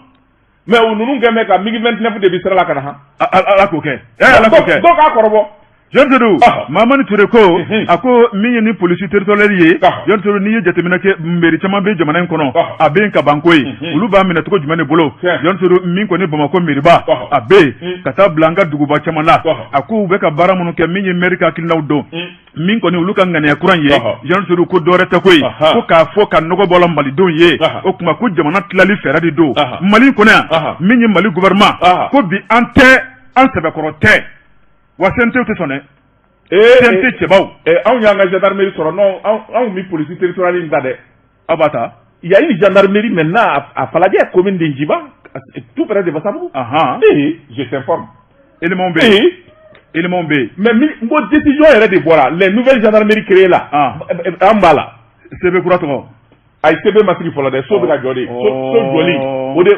Mais u ninnu kɛn bɛ ka MiG 29 de bɛ sira la ka na han. Ala k'o kɛ, Ala k'o kɛ. Dɔw k'a kɔrɔbɔ. Jean Seydou Mamani Ture ko a ko min ye ni polisi territoriale ye, Jean Seydou, n'i ye jateminɛ kɛ, mairie caman bɛ jamana in kɔnɔ, a bɛ yen ka ban ko ye. Olu b'a minɛ cogo jumɛn de bolo? Jean Seydou, min kɔni Bamakɔ mairiba, a bɛ yen ka taa bila an ka duguba caman la, a ko u bɛ ka baara minnu kɛ, min ye maire ka hakilinaw don, min kɔni olu ka ŋaniya kura ye, Jean Seydou, ko dɔwɛrɛ tɛ koyi, ko k'a fɔ ka nɔgɔ bɔ la malidenw ye. O tuma ko jamana tilali fɛɛrɛ de don Mali kɔnɔ yan. Min ye Mali gouvernement, ko bi an tɛ an sɛbɛkɔrɔ tɛ wa, CNT tɛ sɔn dɛ. CNT cɛbaw. Anw y'an ka gendarmerie sɔrɔ. Non, anw mi police territoriale in ta dɛ. Aw b'a ta. Il y a une gendarmerie maintenant à Faladiè, commune de Njiba, tout près de Bassabougou. Eh, je t'informe. Élément bɛ yen. Élément bɛ yen. Mais n ko décision yɛrɛ de bɔra, les nouvelles gendarmeries créées là. An b'a la. CB kura tɔgɔ. Ayi, CB ma sigi fɔlɔ dɛ, so bɛ ka jɔ de. So jɔli,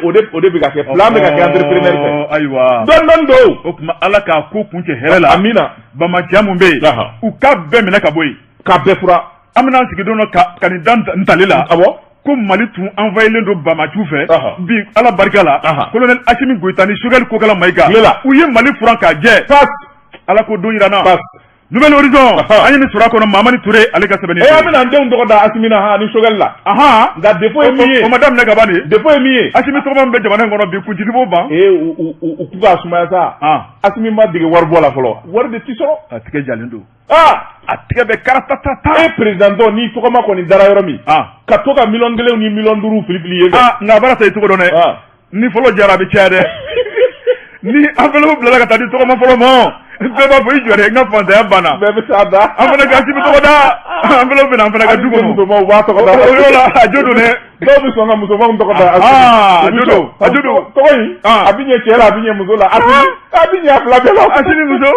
o de bɛ ka kɛ, plan bɛ ka kɛ entrepreneur fɛ. Ayiwa. Dɔɔni dɔɔni don. O tuma Ala k'a ko kun cɛ hɛrɛ la. Amina. Bamaciya mun bɛ yen, u k'a bɛɛ minɛ ka bɔ yen. K'a bɛɛ fura. An bɛna sigi don dɔ ka nin da ntalen la. Awɔ. Ko Mali tun envahilen don bamaciw fɛ. Bi, Ala barika la, colonel Assimi Goïta ni Choguel Kokalla Maïga, u ye Mali furan k'a jɛ. Ala ko don yira n na. Nouvel Horizon, an ye nin sɔrɔ a kɔnɔ, Mamani Ture ale ka sɛbɛnni. An bɛna an denw tɔgɔ da Assimi na han, ani Choguel la. Nka défaut ye min ye. O ma daminɛ ka ban de. Défaut ye min ye. Assimi tɔgɔma min bɛ jamana in kɔnɔ bi, kuntigi b'o ban. Ee, u k'u k'a sumaya sa. Assimi ma dege wari bɔ la fɔlɔ. Wari de ti sɔrɔ. A tigɛ jalen don. A tigɛ bɛ karatatata. E président dɔ, n'i tɔgɔma kɔni dara yɔrɔ min, ka to ka miliyɔn 1 ni miliyɔn 5 fili fili yen fɛ. Nka a baara ta i cogo dɔn dɛ. Ni fɔlɔ jara, a bɛ caya dɛ. Ni enveloppe bilala ka taa di tɔgɔma fɔlɔ ma, bɛɛ b'a fɔ i jɔ dɛ, n ka fantanya banna. Bɛɛ bɛ taa da. An fana ka Assimi tɔgɔ da enveloppe bɛ na an fana ka du kɔnɔ. Musomanw b'a tɔgɔ da. O yɔrɔ la, a jo don dɛ. Dɔw bɛ sɔn ka musomanw tɔgɔ da. A jo don, a jo don. Tɔgɔ in, a bɛ ɲɛ cɛ la, a bɛ ɲɛ muso la, Assimi a bɛ ɲɛ a fila bɛɛ la. Assimi muso.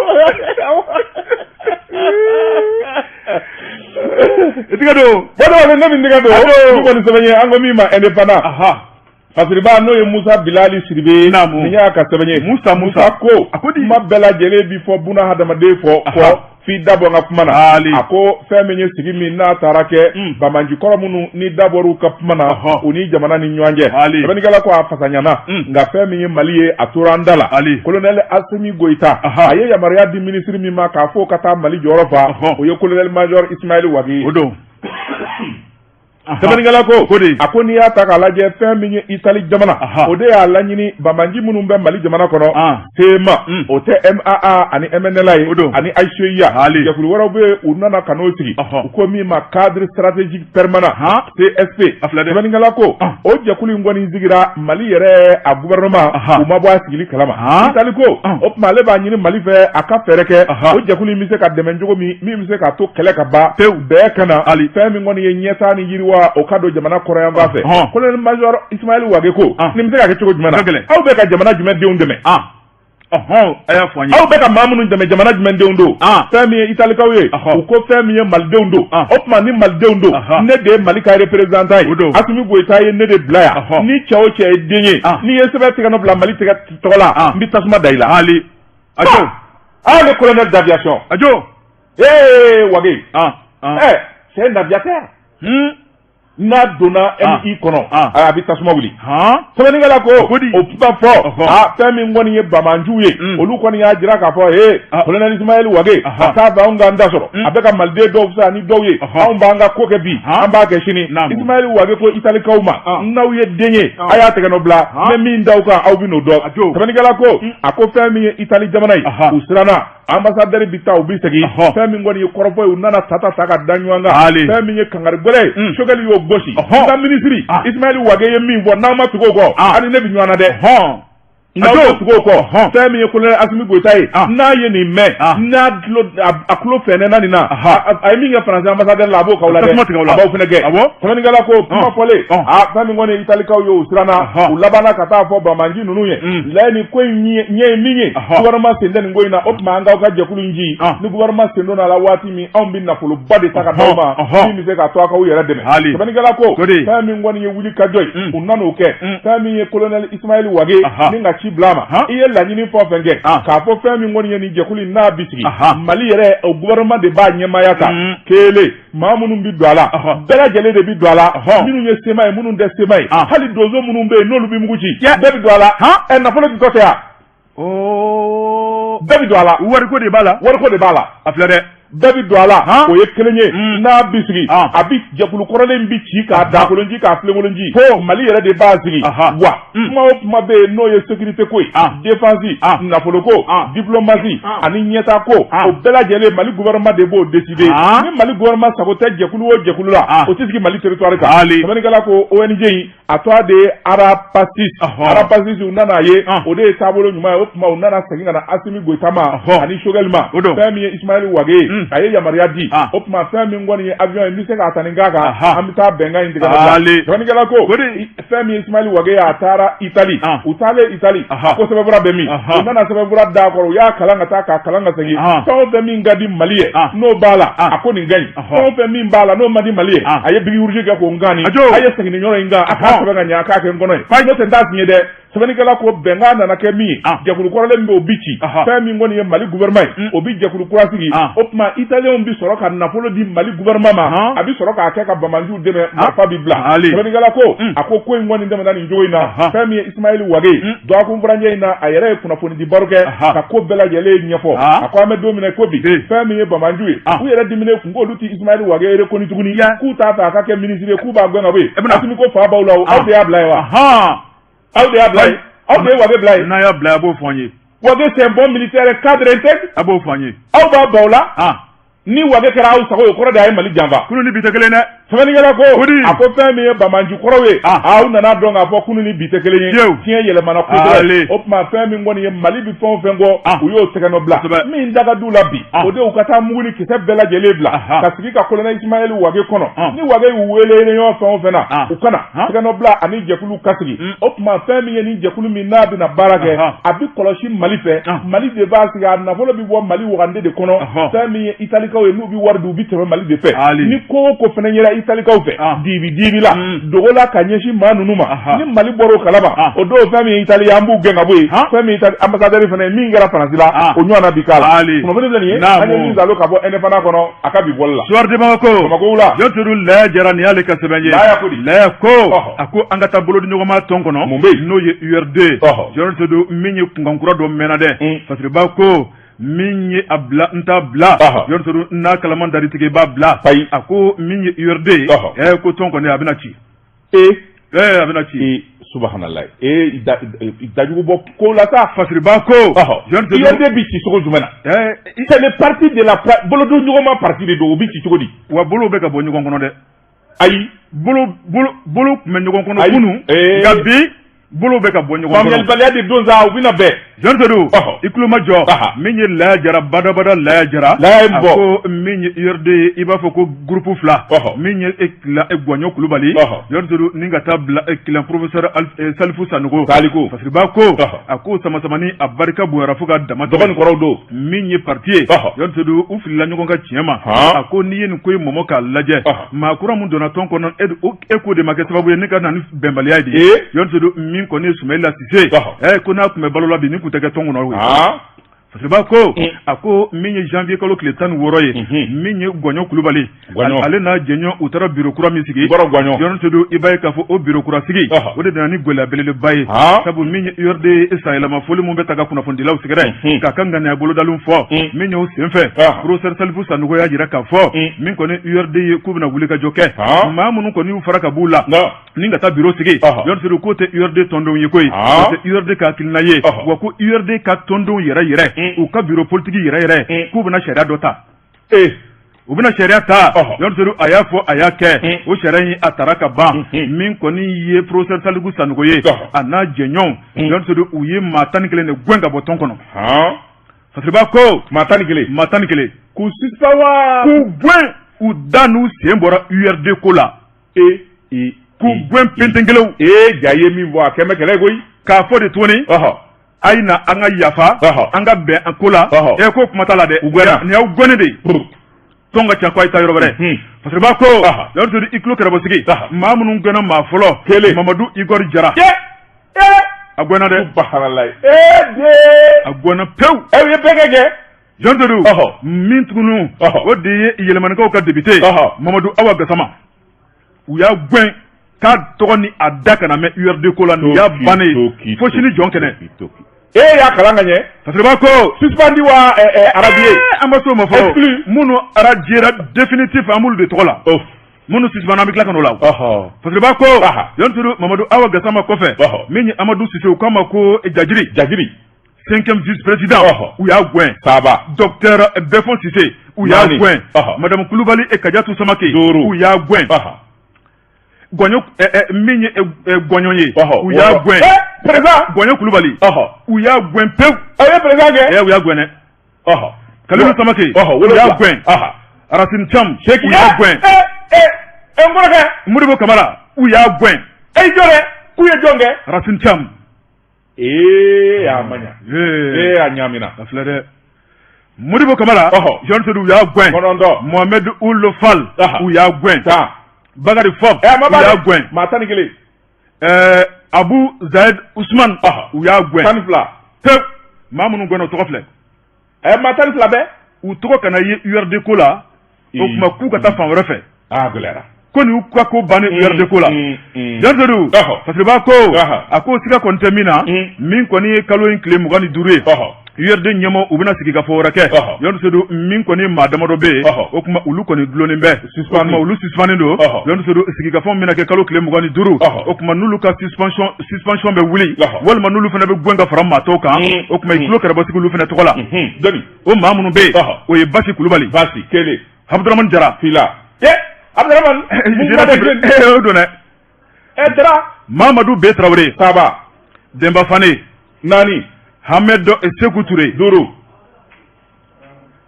I tigɛ don. Bɔn, ne min tigɛ don. Ni kɔni sɛbɛn ye, an ko min ma Indépendant. Fasiriba, n'o ye Musa Bilali Sidibe ye, nin y'a ka sɛbɛn ye. Musa, Musa ko a ko di? Kuma bɛɛ lajɛlen bi fɔ, buna hadamaden fɔ kɔ f'i da bɔ n ka kuma na. A ko fɛn min ye sigi min n'a taara kɛ, banbaanci kɔrɔ minnu ni da bɔr'u ka kuma na, u ni jamana ni ɲɔgɔn cɛ, sɛbɛnnikɛla ko a fasa ɲana. Nka fɛn min ye Mali ye, a tora an da la. Colonel Assimi Goïta, a ye yamaruya di minisiri min ma k'a fɔ ka taa Mali jɔyɔrɔ fa, o ye colonel major Ismaël Wagué ye. O don. Sɛbɛnnikɛla ko a ko n'i y'a ta k'a lajɛ, fɛn min ye Itali jamana, o de y'a laɲini banbaanci minnu bɛ Mali jamana kɔnɔ, CMA, o tɛ MAA ani MNLA ye, ani HCUA, jɛkulu wɛrɛw bɛ yen, u nana ka n'o sigi, u ko min ma cadre stratégique permanent, CSP. Sɛbɛnnikɛla ko o jɛkulu in kɔni sigira, Mali yɛrɛ a gouvernement, u ma bɔ a sigili kalama. Itali ko o tuma ale b'a ɲini Mali fɛ, a ka fɛɛrɛ kɛ, o jɛkulu in bɛ se ka dɛmɛ cogo min, min bɛ se k'a to kɛlɛ ka ban pewu, bɛɛ ka na fɛn min kɔni ye ɲɛtaa ni yiriwa, o ka don jamana kɔrɔyanfan fɛ. Colonel major Ismaël Wagué ko nin bɛ se ka kɛ cogo jumɛn na? Aw bɛ ka jamana jumɛn denw dɛmɛ? A y'a fɔ an ye. Aw bɛ ka maa minnu dɛmɛ, jamana jumɛn denw don? Fɛn min ye Italikaw ye, u ko fɛn min ye malidenw don. O tuma ni malidenw don, ne de ye Mali ka représentant ye. Assimi Goïta ye ne de bila yan. Ni cɛ o cɛ ye den ye, n'i ye sɛbɛn tigɛ nɔ bila Mali tɛgɛ tɔgɔ la, n bɛ tasuma da i la. Hali ajo. Ah, le colonel d'aviation. Ajo. Ee, Wagué. Eh, c'est un aviateur. N'a donna MI kɔnɔ, a bɛ tasuma wuli. Sɛbɛnnikɛla ko o kuma fɔ, a fɛn min kɔni ye banbaanciw ye, olu kɔni y'a jira k'a fɔ ee, colonel Ismaël Wagué, a t'a fɛ anw k'an da sɔrɔ. A bɛ ka maliden dɔw fisaya ni dɔw ye. Anw b'an ka ko kɛ bi, an b'a kɛ sini. Ismaël Wagué ko Italikaw ma, n'aw ye den ye, a y'a tɛgɛ nɔ bila, n bɛ min da aw kan, aw bɛ n'o dɔn. Sɛbɛnnikɛla ko a ko fɛn min ye Itali jamana ye, u siranna. Ambassadeur bi taa, u bi segin. Fɛn min kɔni ye kɔrɔfɔ ye, u nana ta ta ta ka da ɲɔgɔn kan. Fɛn min ye kangari gɛlɛn ye, Choguel y'o gosi. N ka minisiri Ismaël Wagué ye min fɔ, n'an ma tugu o kɔ, ani ne bɛ ɲɔgɔn na dɛ. N'aw tɛ tugu o kɔ, fɛn min ye colonel Asimi Goyita ye, n'a ye nin mɛn, n'a tulo a tulo fɛnɛna nin na, a ye min kɛ France ambassadeur la, a b'o k'aw la dɛ, a b'aw fana gɛn. Sɛbɛnnikɛla ko kuma fɔlen, a fɛn min kɔni Italikaw ye, u siranna, u labanna ka taa fɔ banbaanci ninnu ye, layi nin ko in ɲɛ ye min ye, gouvernement sen tɛ nin ko in na. O tuma an k'aw ka jɛkulu in ci, ni gouvernement sen donna a la waati min, anw bɛ nafoloba de ta ka d'aw ma min bɛ se k'a to aw k'aw yɛrɛ dɛmɛ. Sɛbɛnnikɛla ko fɛn min kɔni ye wuli ka jɔ ye, u nan'o kɛ. Fɛn min ye colonel Ismaël Wagué ni ka ci bila a ma, i ye laɲini fɛn o fɛn kɛ k'a fɔ fɛn min kɔni ye nin jɛkulu in n'a bi sigi Mali yɛrɛ, o gouvernement de b'a ɲɛmaaya ta. Kelen, maa minnu bɛ don a la, bɛɛ lajɛlen de bɛ don a la, minnu ye CMA ye, minnu tɛ CMA ye, hali donso minnu bɛ yen n'olu bɛ mugu ci, bɛɛ bɛ don a la. Ɛ, nafolo di tɔ tɛ yan, bɛɛ bɛ don a la. Wariko de b'a la. Wariko de b'a la. A filɛ dɛ. Bɛɛ bɛ don a la, o ye kelen ye. N'a bi sigi, a bi jɛkulu kɔrɔlen bi ci k'a dakolon ci, k'a filenkolon ci. Fo Mali yɛrɛ de b'a sigi wa. Kuma o kuma bɛ yen n'o ye sécurité ko ye, défense, nafolo ko, diplomatie ani ɲɛtaa ko, o bɛɛ lajɛlen Mali gouvernement de b'o décider. Ni Mali gouvernement sago tɛ jɛkulu o jɛkulu la, o tɛ sigi Mali territoire kan. Sɛbɛnnikɛla ko ONG in, a tɔgɔ de ye Arapasis. Arapasis, u nana ye o de ye taabolo ɲuman ye. O tuma u nana segin ka na Asimi Goyita ma ani Choguel ma. Fɛn min ye Ismaël Wagué ye, a ye yamaruya di. O tuma fɛn min kɔni ye avion ye, n bɛ se k'a ta nin k'a kan, an bɛ taa bɛnkan in tigɛ. Sɛbɛnnikɛla ko fɛn min ye Ismaël Wagué ye, a taara Itali. U taalen Itali, ko sɛbɛnfura bɛ min? U nana sɛbɛnfura d'a kɔrɔ, u y'a kalan ka taa k'a kalan ka segin. Fɛn o fɛn min ka di Mali ye n'o b'a la, a ko nin ka ɲi. Fɛn o fɛn min b'a la n'o man di Mali ye, a ye bic rouge kɛ k'o ngani. A ye segin nin yɔrɔ in kan, a k'a sɛbɛn ka ɲɛ, a k'a kɛ n kɔnɔ ye, n'o tɛ n t'a signé dɛ. Sɛbɛnnikɛla ko bɛnkan nana kɛ min ye, jɛkulu kɔrɔlen min bɛ, o bi ci. Fɛn min kɔni ye Mali gouvernement ye, o bi jɛkulu kura sigi. O tuma Italienw bi sɔrɔ ka nafolo di Mali gouvernement ma, a bi sɔrɔ k'a kɛ ka banbaanciw dɛmɛ, marifa bi bila. Sɛbɛnnikɛla ko a ko ko in kɔni tɛmɛna nin cogo in na. Fɛn min ye Ismaël Wagué ye, dɔgɔkun furancɛ in na, a yɛrɛ ye kunnafoni di baro kɛ ka ko bɛɛ lajɛlen ɲɛfɔ. A ko an bɛ don min na ko bi, fɛn min ye banbaanciw ye, u yɛrɛ diminen kun k'olu tɛ Ismaël Wagué reconnu tuguni, k'u t'a fɛ a ka kɛ ministre ye, k'u b'a gɛn ka bɔ yen. Asimi ko fa b'aw la, aw de y'a bila yen wa? Aw de y'a bila yen, aw de ye Wagué bila yen. N'a y'a bila, a b'o fɔ an ye. Wagué, c'est un bon militaire, cadre intègre. A b'o fɔ an ye. Aw b'a baw la. Ni Wagué kɛra aw sago ye, o kɔrɔ de a ye Mali janfa. Kunun ni bi tɛ kelen dɛ. Sɛbɛnnikɛla ko a ko fɛn min ye banbaanci kɔrɔw ye, aw nana dɔn k'a fɔ kunun ni bi tɛ kelen ye, fiɲɛ yɛlɛmana kosɛbɛ. O tuma fɛn min kɔni ye Mali bɛ fɛn o fɛn kɔ, u y'o tɛgɛnɔ bila. Min da ka d'u la bi, o de y'u ka taa mugu ni kisɛ bɛɛ lajɛlen bila ka sigi ka colonel Ismaël Wagué kɔnɔ. Ni Wagué y'u wele réunion fɛn o fɛn na, u kana tɛgɛnɔ bila ani jɛkulu ka sigi. O tuma fɛn min ye nin jɛkulu min n'a bɛna baara kɛ, a bɛ kɔlɔsi Mali fɛ, Mali de b'a sigi, a nafolo bɛ bɔ Mali wagande de kɔnɔ. Fɛn min ye Italikaw ye, n'u bɛ wari di, u bɛ tɛmɛ Mali de fɛ. Ni ko o ko fana yera Italikaw fɛ dibi dibi la, dogo la, ka ɲɛsin maa ninnu ma, ni Mali bɔra o kalama, o don fɛn min ye Itali ye, an b'u gɛn ka bɔ yen. Fɛn min ye Itali ambassadeur fana ye, min kɛra Faransi la, o ɲɔgɔnna bi k'a la. Kunnafoni filɛ nin ye, an ye min zalo ka bɔ Indépendant kɔnɔ a ka bi bɔli la. Soir de Bamako. Bamakɔ wula. Jɔn Seydou Laya Jara, nin y'ale ka sɛbɛn ye. Laya ko di? Laya ko a ko an ka taa bolodiɲɔgɔnma tɔn kɔnɔ. Mun bɛ yen? N'o ye URD. Jɔn Seydou, min ye kunkankura dɔ mɛnna dɛ. Fasiriba ko min ye a bila n t'a bila. Jɔn Seydou, n'a kalaman dar'i tigɛ, i b'a bila. Ayi. A ko min ye URD ye. Ko tɔn kɔni a bɛna ci. Ee. A bɛna ci. Subhanallah, ee, dajugu bɔ ko la sa. Fasiriba ko. Jɔn Seydou, URD bi ci cogo jumɛn na? C'est le parti de la bolodiɲɔgɔnma parti de don, o bi ci cogo di? Wa bolo bɛ ka bɔ ɲɔgɔn kɔnɔ dɛ. Ayi. Bolo bolo bolo tun bɛ ɲɔgɔn kɔnɔ kunun, nka bi bolo bɛ ka bɔ ɲɔgɔn kɔnɔ. Faamuyalibaliya de don sa, u bɛna bɛn. Jɔn Seydou, i tulo majɔ, min ye Laya Jara badabada, Laya Jara. Laya ye bɔ. A ko min ye URD ye, i b'a fɔ ko groupe fila. Min ye e Gwaɲɔ Kulubali. Jɔn Seydou, ni ka taa bila kilan professeur Salifu Sanogo. Saliku. Fasiriba ko a ko samasamani a barika bonyara fo ka dama tɛmɛ. Dɔgɔnin kɔrɔw don. Min ye parti ye, Jɔn Seydou, u filila ɲɔgɔn ka tiɲɛ ma. A ko n'i ye nin ko in mɔmɔ k'a lajɛ, maa kura min donna tɔn kɔnɔ, e k'o de ma kɛ sababu ye ne ka na ni bɛnbaliya de ye. Jɔn Seydou, min kɔni ye Sumayila Sise, ko n'a tun bɛ balo la bi, nin tun tɛ kɛ tɔn kɔnɔ koyi. Fasiriba ko a ko min ye janvier kalo tile 16 ye, min ye Gwaɲɔ Kulubali, ale n'a jɛɲɔgɔn, u taara bureau kura min sigi, Jɔn Seydou, i b'a ye k'a fɔ o bureau kura sigi, o de nana ni gɛlɛya belebeleba ye, sabu min ye URD sanyɛlɛma foli min bɛ ta ka kunnafonidilaw sɛgɛrɛ k'a ka ŋaniya bolodalen fɔ, min y'o senfɛ, professeur Salifu Sanogo y'a jira k'a fɔ min kɔni URD ye, k'u bɛna wulikajɔ kɛ, maa minnu kɔni y'u fara ka b'u la ni ka taa bureau sigi, Jɔn Seydou, k'o tɛ URD tɔndenw ye koyi, o tɛ URD ka hakilina ye, wa ko URD ka tɔndenw yɛrɛ yɛrɛ, u ka bureau politique yɛrɛ yɛrɛ, k'u bɛna sariya dɔ ta. Ee. U bɛna sariya ta Jɔn a y'a fɔ a y'a kɛ o sariya in a tara ka ban min kɔni ye professeur Saliku Sanogo ye a n'a jɛɲɔgɔnw Jɔn u ye maa 11 de gɛn ka bɔ tɔn kɔnɔ Fasiriba ko maa 11 maa 11 k'u suspend wa k'u gɛn u da n'u sen bɔra URD ko la e k'u gɛn pentenkelew ee ja ye min fɔ a kɛmɛ kɛlɛ koyi k'a fɔ de tuguni a ye na an ka yafa an ka bɛn an ko la e ko kuma t'a la dɛ u gɛnna nin y'aw gɛnnen de ye tɔn ka ca ko a ye taa yɔrɔ wɛrɛ Fasiriba ko Jɔn i tulo kɛrɛbɔsigi maa minnu gɛnna maa fɔlɔ kelen Mamadu Igor Jara a gɛnna dɛ subahanallahi a gɛnna pewu e ye bɛɛ kɛ Jɔn Sedu min tuguni o de ye Yɛlɛmanikaw ka député Mamadu Awa Gasama u y'a gɛn k'a tɔgɔ ni a da kana mɛn URD ko la nin y'a bannen ye fo sini jɔn kɛnɛ e y'a kalan ka ɲɛ Fasiriba ko suspendu wa radié an ma s'o ma fɔlɔ minnu radiéra définitif an b'olu de tɔgɔ la minnu suspendu an bɛ tila ka n'o la Fasiriba ko Jɔn Sedu Mamadu Awa Gasama kɔfɛ min ye Amadu Sise u k'a ma ko Jajiri Jajiri cinquième vice-président u y'a gɛn saba docteur Bɛfɔn Sise u y'a gɛn madame Kulubali et Kajatu Samake duuru u y'a gɛn gɔɲɔ min ye gɔɲɔ ye u y'a gɛn président gɔɲɔ Kulubali u y'a gɛn pewu a ye président kɛ u y'a gɛn dɛ Kalilu Samake u y'a gɛn Racine Thiam u y'a gɛn n kɔrɔkɛ Modibo Kamara u y'a gɛn e jɔ dɛ k'u ye jɔn kɛ Racine Thiam ee a ma ɲa ee a ɲaamina a filɛ dɛ Modibo Kamara Jɔn Sedu u y'a gɛn 9 Mohamed Ould Fall u y'a gɛn 10 Bakary Fop u y'a gɛn maa 11 Abu Zayed Ousmane u y'a gɛn 12 pewu maa minnu gɛnna o tɔgɔ filɛ maa 12 bɛɛ u tɔgɔ kana ye URD ko la o tuma k'u ka taa fan wɛrɛ fɛ a gɛlɛyara ko nin y'u ka ko bannen URD ko la Jɔn Sedu Fasiriba ko a ko siga kɔni tɛ min na min kɔni ye kalo in tile 25 ye URD ɲɛmɔgɔ u bɛna sigi ka fɔ wɛrɛ kɛ Jɔn Sedu min kɔni maa damadɔ bɛ yen o tuma olu kɔni dulonnen bɛ o tuma olu suspennen don Jɔn Sedu sigikafɔ min bɛna kɛ kalo tile 25 o tuma n'olu ka suspension bɛ wuli walima n'olu fana bɛ gɛn ka fara maa tɔw kan o tuma i tulo kɛrɛbɔsigi olu fana tɔgɔ la o maa minnu bɛ yen o ye Basi Kulubali Basi kelen Abudramani Jara fila Abudramani o don dɛ Dara Mamadu B Tarawele saba Denba Fane naani Hamed Seku Ture duuru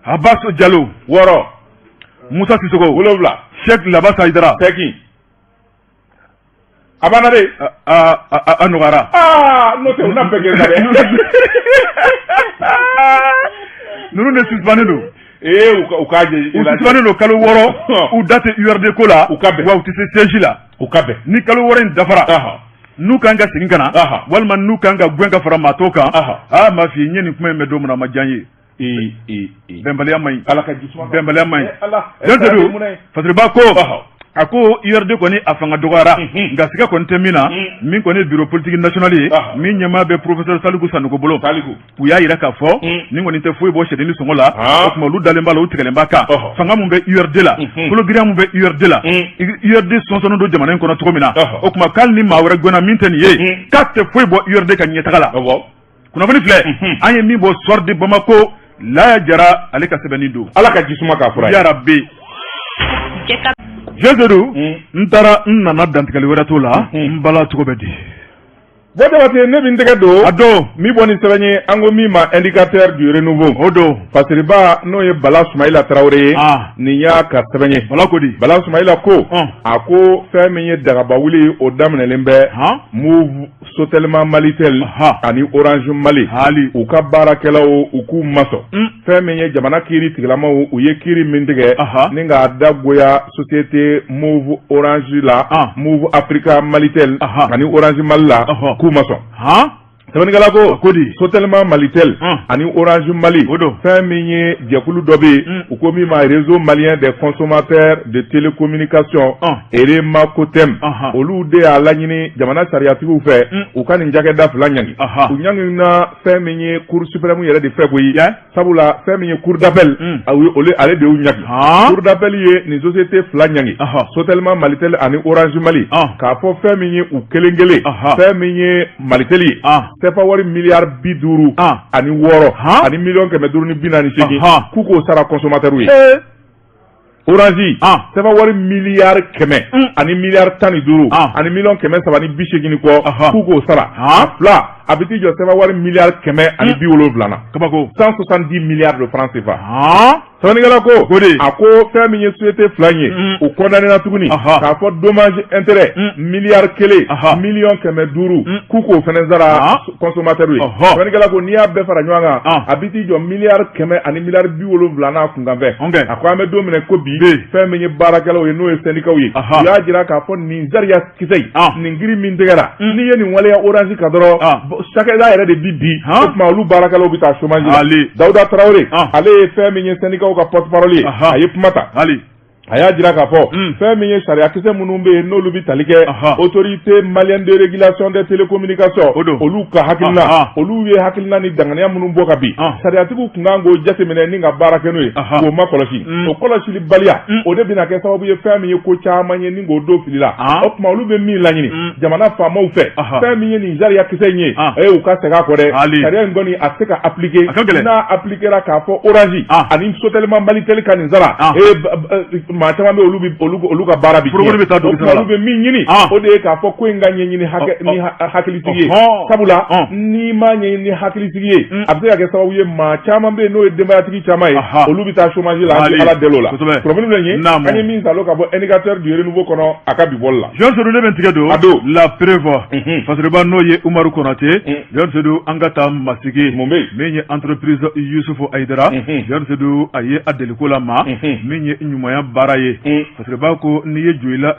Abbas Jalo wɔɔrɔ Musa Sisoko wolonwula Sheikh Labasa Hayidara 8 a banna de a nɔgɔyara aa n'o tɛ u na bɛɛ kɛ dɛ ninnu de suspennen don ee u k'a jɛ u suspennen don kalo 6 u da tɛ URD ko la u ka bɛn wa u tɛ se siège la u ka bɛn ni kalo 6 in dafara n'u kan ka segin ka na walima n'u kan ka gɛn ka fara maa tɔw kan aa m'a f'i ye n ye nin kuma in mɛn don min na a ma diya n ye bɛnbaliya man ɲi ala ka ji suma bɛnbaliya man ɲi Jɔn Sedu Fasiriba ko a ko URD kɔni a fanga dɔgɔyara nka siga kɔni tɛ min na min kɔni ye bureau politique national ye min ɲɛmaa bɛ professeur Saliku Sanogo bolo u y'a jira k'a fɔ nin kɔni tɛ foyi bɔ sɛdennin sɔngɔ la o tuma olu dalen b'a la u tigɛlen b'a kan fanga min bɛ URD la kologirinya min bɛ URD la URD sɔnsɔnnen don jamana in kɔnɔ cogo min na o tuma k'ale ni maa wɛrɛ gɛnna min tɛ nin ye k'a tɛ foyi bɔ URD ka ɲɛtaga la kunnafoni filɛ an ye min bɔ Soir de Bamako Laya Jara ale ka sɛbɛnni don ala ka ji suma k'a fura ye yarabi Jɔn Sedu n taara n nana dantigɛli wɛrɛ t'o la n bala cogo bɛ di Bon Jabate ne bɛ n tɛgɛ don a don min bɔ ni sɛbɛn ye an ko min ma indicateur du renouveau o don Fasiriba n'o ye Bala Sumayila Tarawele ye nin y'a ka sɛbɛn ye Bala ko di Bala Sumayila ko a ko fɛn min ye dagaba wuli o daminɛlen bɛ Moov Sotelma Malitel ani Orange Mali hali u ka baarakɛlaw u k'u masɔn fɛn min ye jamana kiiri tigilamaw u ye kiiri min tigɛ ni k'a da goya société Moov Orange la Moov Africa Malitel ani Orange Mali la k'u masɔn sɛbɛnnikɛla ko ko di Sotelma Malitel ani Orange Mali o don fɛn min ye jɛkulu dɔ bɛ yen u ko min ma réseau malien des consommateurs de télécommunication Remacotem olu de y'a laɲini jamana sariyatigiw fɛ u ka nin cakɛda fila ɲangi u ɲangina fɛn min ye cour suprême yɛrɛ de fɛ koyi sabula fɛn min ye cour d'appel ale de y'u ɲangi cour d'appel ye nin société fila ɲangi Sotelma Malitel ani Orange Mali k'a fɔ fɛn min ye u kelen kelen fɛn min ye Malitel ye CFA wari miliyari 56 ani miliyɔn 548 k'u k'o sara consommateur ye. Orange sefa wari miliyari 100 ani miliyari 15 ani miliyɔn 380 kɔ k'u k'o sara a fila a bɛ t'i jɔ sefa wari miliyari 170 na kabako 170 milliards de francs CFA sɛbɛnnikɛla ko a ko fɛn min ye société fila in ye u condamné tuguni k'a fɔ dommage intérêt miliyari 1 miliyɔn 500 k'u k'o fana sara consommateur ye sɛbɛnnikɛla ko n'i y'a bɛɛ fara ɲɔgɔn kan a bɛ t'i jɔ miliyari 100 ani miliyari 70 n'a kunkanfɛn a ko an bɛ don min na ko bi fɛn min ye baarakɛlaw ye n'o ye syndicats ye u y'a jira k'a fɔ nin sariya kisɛ in nin kiri min tigɛra n'i ye nin waleya Orange kan dɔrɔn cakɛda yɛrɛ de bi bin o tuma olu baarakɛlaw bɛ taa chômage la Dawuda Tarawele ale ye fɛn min ye syndicats ka porte parole ye a ye kuma ta a y'a jira k'a fɔ fɛn min ye sariyakisɛ minnu bɛ yen n'olu bɛ tali kɛ autorité malienne de régulation des télécommunications olu ka hakilina olu ye hakilina ni danganiya minnu bɔ ka bin sariyatigiw tun kan k'o jateminɛ ni ka baara kɛ n'o ye k'o ma kɔlɔsi o kɔlɔsilibaliya o de bɛna kɛ sababu ye fɛn min ye ko caman ye ni k'o don fili la o tuma olu bɛ min laɲini jamana faamaw fɛ fɛn min ye nin sariya kisɛ in ye u ka segin a kɔ dɛ sariya in kɔni a tɛ se ka appliquer n'a appliquera k'a fɔ Orange ani Sotelma Malitel ka nin sara maa caman bɛ olu olu ka baara bi tiɲɛ o tuma olu bɛ min ɲini o de ye k'a fɔ ko in ka ɲɛɲini ni hakilisigi ye sabula n'i ma ɲɛɲini ni hakilisigi ye a bɛ se ka kɛ sababu ye maa caman bɛ yen n'o ye denbayatigi caman ye olu bɛ taa chômage la an bɛ Ala deli o la kunnafoni filɛ nin ye an ye min salo ka bɔ indicateur du renouveau kɔnɔ a ka bi bɔli la. Jean Seydou ne bɛ n tigɛ don a don la preuve Fasiriba n'o ye Umaru Konate Jean Seydou an ka taa Masigi mun bɛ yen min ye entreprise Yusufu Ayidara Jean Seydou a ye a deliko la ma min ye ɲumanya baara ye Fasiriba ko n'i ye Joyila